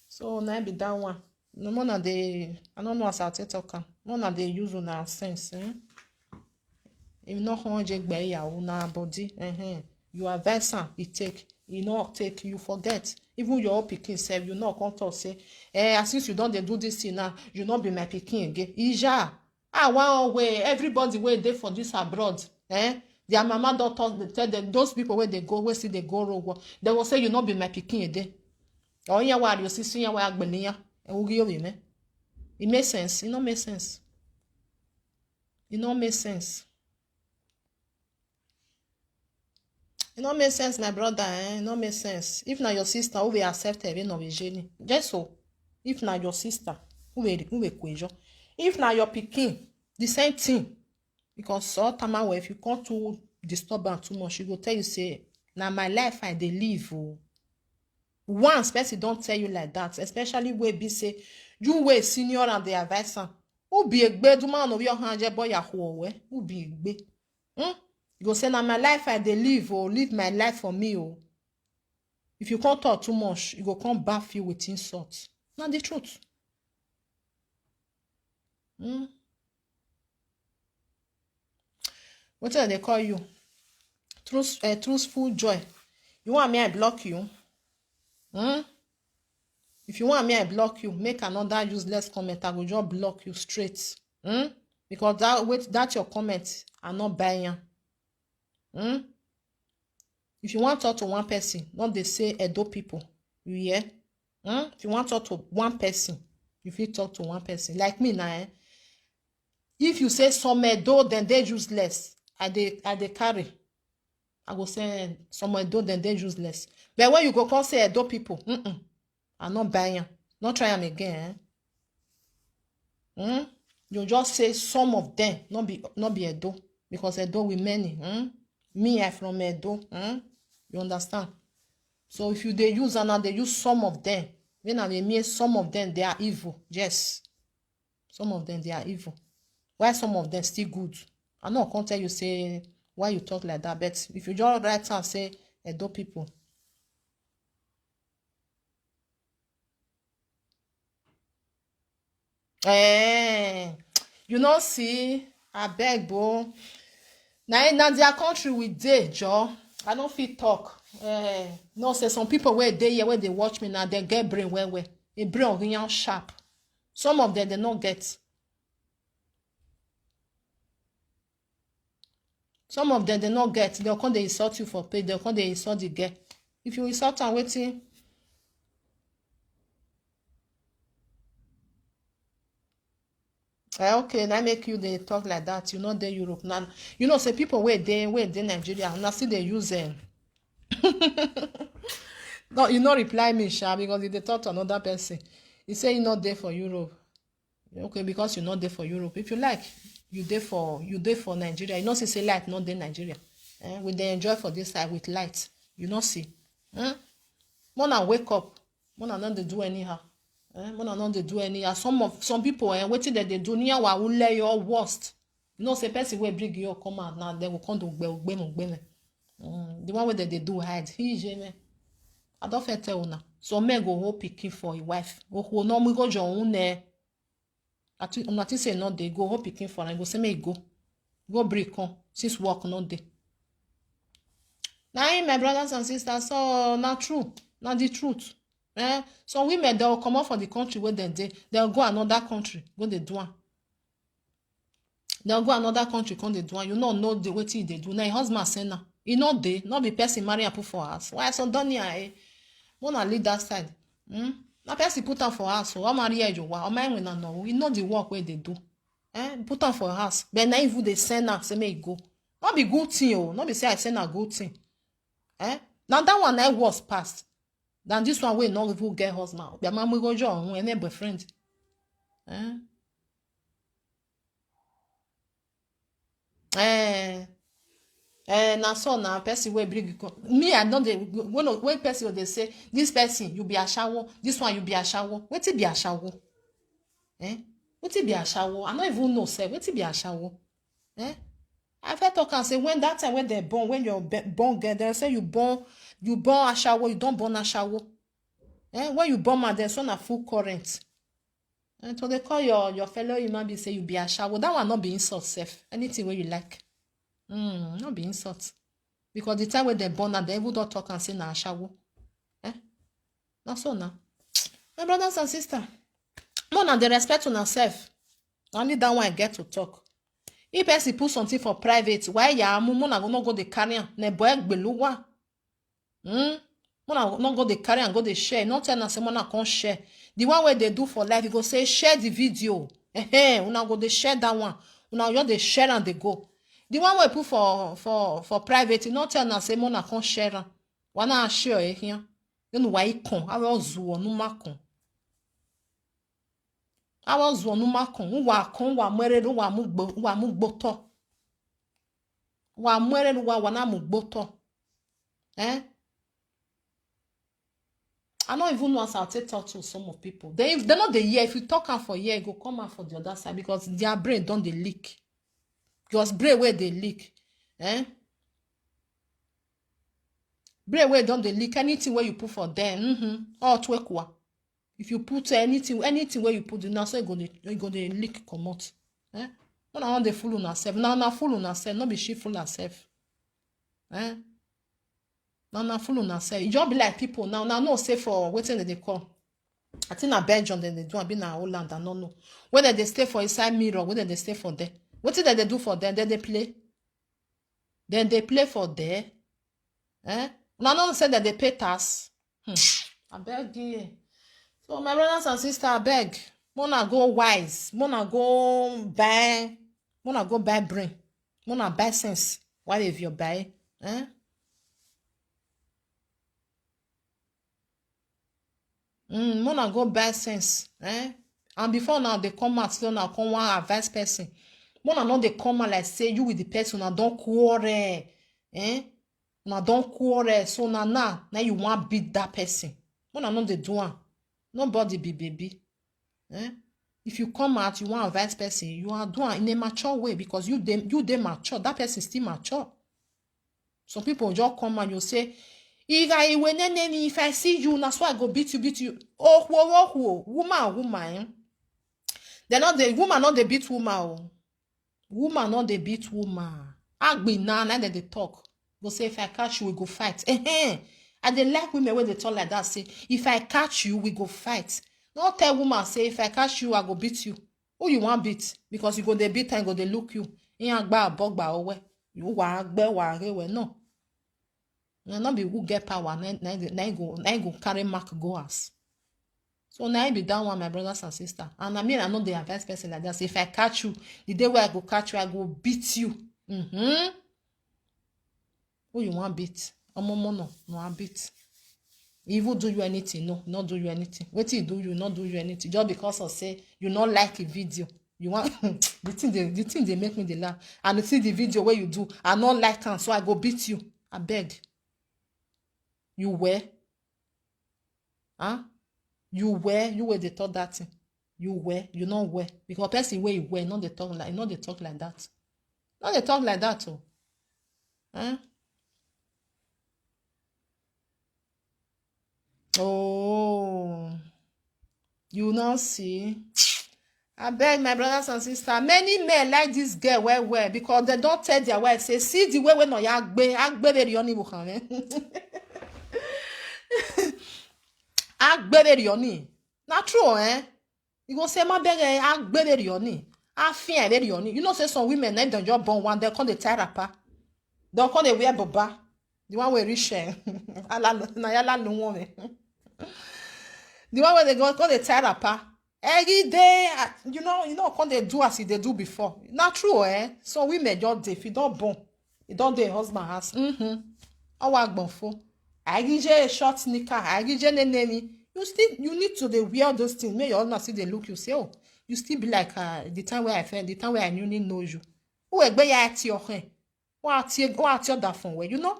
So na be that one. No more na dey, I no know as I take talk am. More na dey use una sense, eh? If no come je gbe ya una body, eh, eh. You advise am, e take. E no take, you forget. Even your own pikin sef, you no come talk say, "Eh, as since you don dey do this thing now, you no be my pikin again." Ija, ah, one way, everybody wey dey for this abroad, eh? Their mama don talk, dey tell them, those people wey dey go, wey still dey go road work, they go say, "You no be my pikin again." Or yan wa, your sister yan wa agbeniyan. E wo gi yo me. It makes sense. It no make sense. It no make sense. It no make sense, my brother, eh? It no make sense. If na your sister, who will accept her, no be journey. Just so. If na your sister, who will, who will kwejo? If na your pikin, the same thing. Because so time wey if you come to disturb am too much, e go tell you say, "Na my life I dey live o." Once person don tell you like that, especially wey be say you wey senior and dey advise am, who be egbe do man of your hand, je boy ya ho we, who be egbe? Hmm? You go say, "Na my life I dey live o, live my life for me o." If you come talk too much, you go come baff you with insult. Na the truth. Hmm? Wetin dem dey call you? Truth, eh, truthful joy. You want me, I block you? Hmm? If you want me, I block you. Make another useless comment, I go just block you straight. Hmm? Because that, wait, that your comment, I not buy am. Hmm? If you want talk to one person, not dey say Edo people. You hear? Hmm? If you want talk to one person, you fit talk to one person. Like me now, eh? If you say some Edo, then they useless. I dey, I dey carry. I go say, eh, some Edo, then they useless. But when you go come say Edo people, mm-mm, I not buy am. Not try am again, eh? Hmm? You just say some of them, not be, not be Edo, because Edo we many. Hmm? Me, I from Edo. Hmm? You understand? So if you dey use am now, dey use some of them. When I dey mean some of them, they are evil. Yes. Some of them, they are evil. Why some of them still good? I no come tell you say why you talk like that, but if you just write and say Edo people. Eh, you no see, abeg bo. Na in na their country we dey, Joe. I no fit talk. Eh, no say some people wey dey here, wey dey watch me now, they get brain well well. A brain of young sharp. Some of them, they no get. Some of them, they no get. They'll come, they insult you for pay. They'll come, they insult the girl. If you insult am, wetin? Eh, okay, na make you dey talk like that. You no dey Europe now. You know say people wey dey, wey dey Nigeria, una still dey use, eh, No, you no reply me, sha, because you dey talk to another person. You say you no dey for Europe. Okay, because you no dey for Europe. If you like, you dey for, you dey for Nigeria. You know say, say light no dey Nigeria. Eh? We dey enjoy for this side with light. You no see. Eh? Mona wake up. Mona no dey do anyhow. Eh? Mona no dey do anyhow. Some of, some people, eh, wetin dem dey do, near wa ule your worst. You know say person wey bring you come out now, dem go come do gbe gbe mu gbe me. Mm, the one wey dem dey do hide. He je me. I don fit tell una. Some men go hold pikin for him wife. Oho no mu go jo un ne. Ati una think say no dey go hold pikin for am, go say make e go. Go bring come since work no dey. Na him, my brothers and sisters, so na true, na the truth. Eh? Some women, dem go comot for the country wey dem dey, dem go another country, go dey do am. Dem go another country, come dey do am. You no know the wetin e dey do. Na him husband send am. E no dey, no be person marry am put for house. Why so Donia, eh? Mona leave that side. Hmm? Na person put am for house, so how marry you? Why? How many na no? E know the work wey dey do. Eh? Put am for house. But na even dey send am, say make e go. No be good thing, oh. No be say I say na good thing. Eh? Na that one na worse pass than this one wey no even get husband. Be my go your own any boyfriend. Eh? Eh, eh, na so na person wey bring you come. Me, I no dey, when, when person go dey say, "This person, you be ashawo, this one, you be ashawo." Wetin be ashawo? Eh? Wetin be ashawo? I no even know sef. Wetin be ashawo? Eh? I fit talk and say, when that time when they born, when your be- born girl, they say you born, you born ashawo, you don't born ashawo. Eh? When you born man, there's one a full current. And so they call your, your fellow human being, say you be ashawo. That one not be insult sef. Anything where you like. Mm, not be insult. Because the time when they born and they even don't talk and say na ashawo. Eh? Not so now. My brothers and sisters, more than the respect on herself. Only that one I get to talk. If person put something for private, why ya amu, mona go no go the carry am. Ne boy gbeluwa. Hmm? Mona no go dey carry and go dey share. No tell na say mona come share. The one wey dey do for life, you go say, "Share the video." Eh, una go dey share that one. Una just dey share and dey go. The one wey put for, for, for private, you no tell na say mona come share am. Wana share eh here. Then why come? I was zuo numa come. I was zuo numa come. Wa come, wa mwerere, wa mugbo, wa mugboto. Wa mwerere, wa wana mugboto. Eh? I don't even know as I'll take talk to some of people. They, if they know the year, if you talk am for year, it go come out for the other side because their brain don't they leak. Because brain where they leak. Eh? Brain where don't they leak. Anything where you put for them, mm-hmm. All twekwa. If you put anything, anything where you put, now so you go dey, you go dey leak comot. Eh? When I want the fool on herself. Now, now fool on herself, not be she fool herself. Eh? Now, now fool on herself. You just be like people. Now, now no say for waiting that they call. I think na Belgium then they do, I be na Holland, I don't know. Whether they stay for inside mirror, whether they stay for there. What did they do for them? Then they play. Then they play for there. Eh? Una no say that they pay tax. Hmm. I beg you. So my brothers and sisters, I beg. Mona go wise. Mona go buy. Mona go buy brain. Mona buy sense. Why if you buy? Eh? Mm, mona go buy sense. Eh? And before now, they come out, so now come one advice person. Mona no they come out like say you with the person, I don't quarrel. Eh? Una don quarrel, so na now, now you wan beat that person. Una no dey do am. Nobody be baby. Eh? If you come out, you wan advise person, you are do am in a mature way because you dey, you dey mature, that person still mature. Some people just come and you say, "Iga iwe nene ni, if I see you, na so I go beat you, beat you." Oh, whoa, whoa, whoa. Woman, woman, eh? They not the woman, not the beat woman. Oh. Woman no dey beat woman. Agbi na, na dem dey talk. Go say, "If I catch you, we go fight." Ehen. I dey like women wey dey talk like that, say, "If I catch you, we go fight." No tell woman say, "If I catch you, I go beat you." Who you wan beat? Because you go dey beat and go dey look you. Iyan gba abogba owe. You wa gbe wa rewe no. Na no be who get power, na, na, na go, na go carry mark go house. So na be that one, my brothers and sisters. And I mean, I know the advice person like that. Say, "If I catch you, the day where I go catch you, I go beat you." Mm-hmm. Who you want beat? Omo mono, no I beat. He even do you anything? No, not do you anything. Wetin he do you? Not do you anything. Just because of say you not like a video, you want the thing. They, the thing they make me dey laugh. And you see the video where you do, I not like am, so I go beat you. I beg. You were, huh? You were, you were the thought that thing. You were, you not were. Because person where you were, not they talk like, not they talk like that. Not they talk like that, oh. Huh? Oh, you now see. I beg my brothers and sisters, many men like this girl well well because they don't tell their wife say, see the way when Oya agbe agbe very yoni bukan eh. Agbe very yoni. Not true, eh? You go say my beg eh, agbe very yoni. I fear very yoni. You know say some women, eh, don't just born one, they come the tie wrapper. They come they wear boba. The one we rich eh. Ala na yala no woman. The one where they go come the tie wrapper. Every day, ah, you know, you know, come they do as they do before. Not true, eh? So women just dey, if you don't born, you don't dey husband house. Mm-hmm. Awa gbonfo. Agije short knicker, agije neneni. You still, you need to dey wear those things. Make your husband see they look you say, oh, you still be like uh, the time where I felt, the time where I newly know you. Who egbe ya at your hand? What at your, what at your that phone where you know?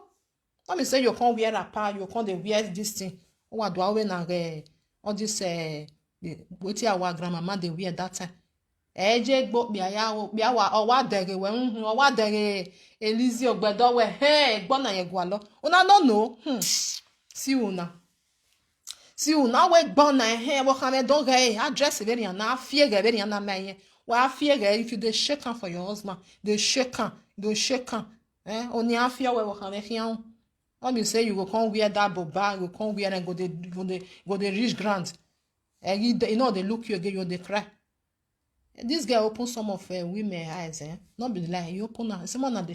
Let me say you can't wear a pa, you can't dey wear this thing. What do I wear now? Eh, all this uh, wetin our grandmama dey wear that time. Eje gbo bia ya o bia wa owa dere we nhun owa dere elizi ogbedo we he gbo na ye gwa lo. Una no know. Hmm. See una. See una we gbo na he wo kan me don ge address very na afie ge very na me ye. Wa afie ge if you dey shake am for your husband, dey shake am, dey shake am. Eh, oni afie we wo kan me fian. Let me say you go come wear that boba, you go come wear and go dey go dey go dey reach ground. Eh, you, dey- you know they look you again, you dey cry. This girl open some of uh, women eyes, eh? Not be lie, you open her. Someone na dey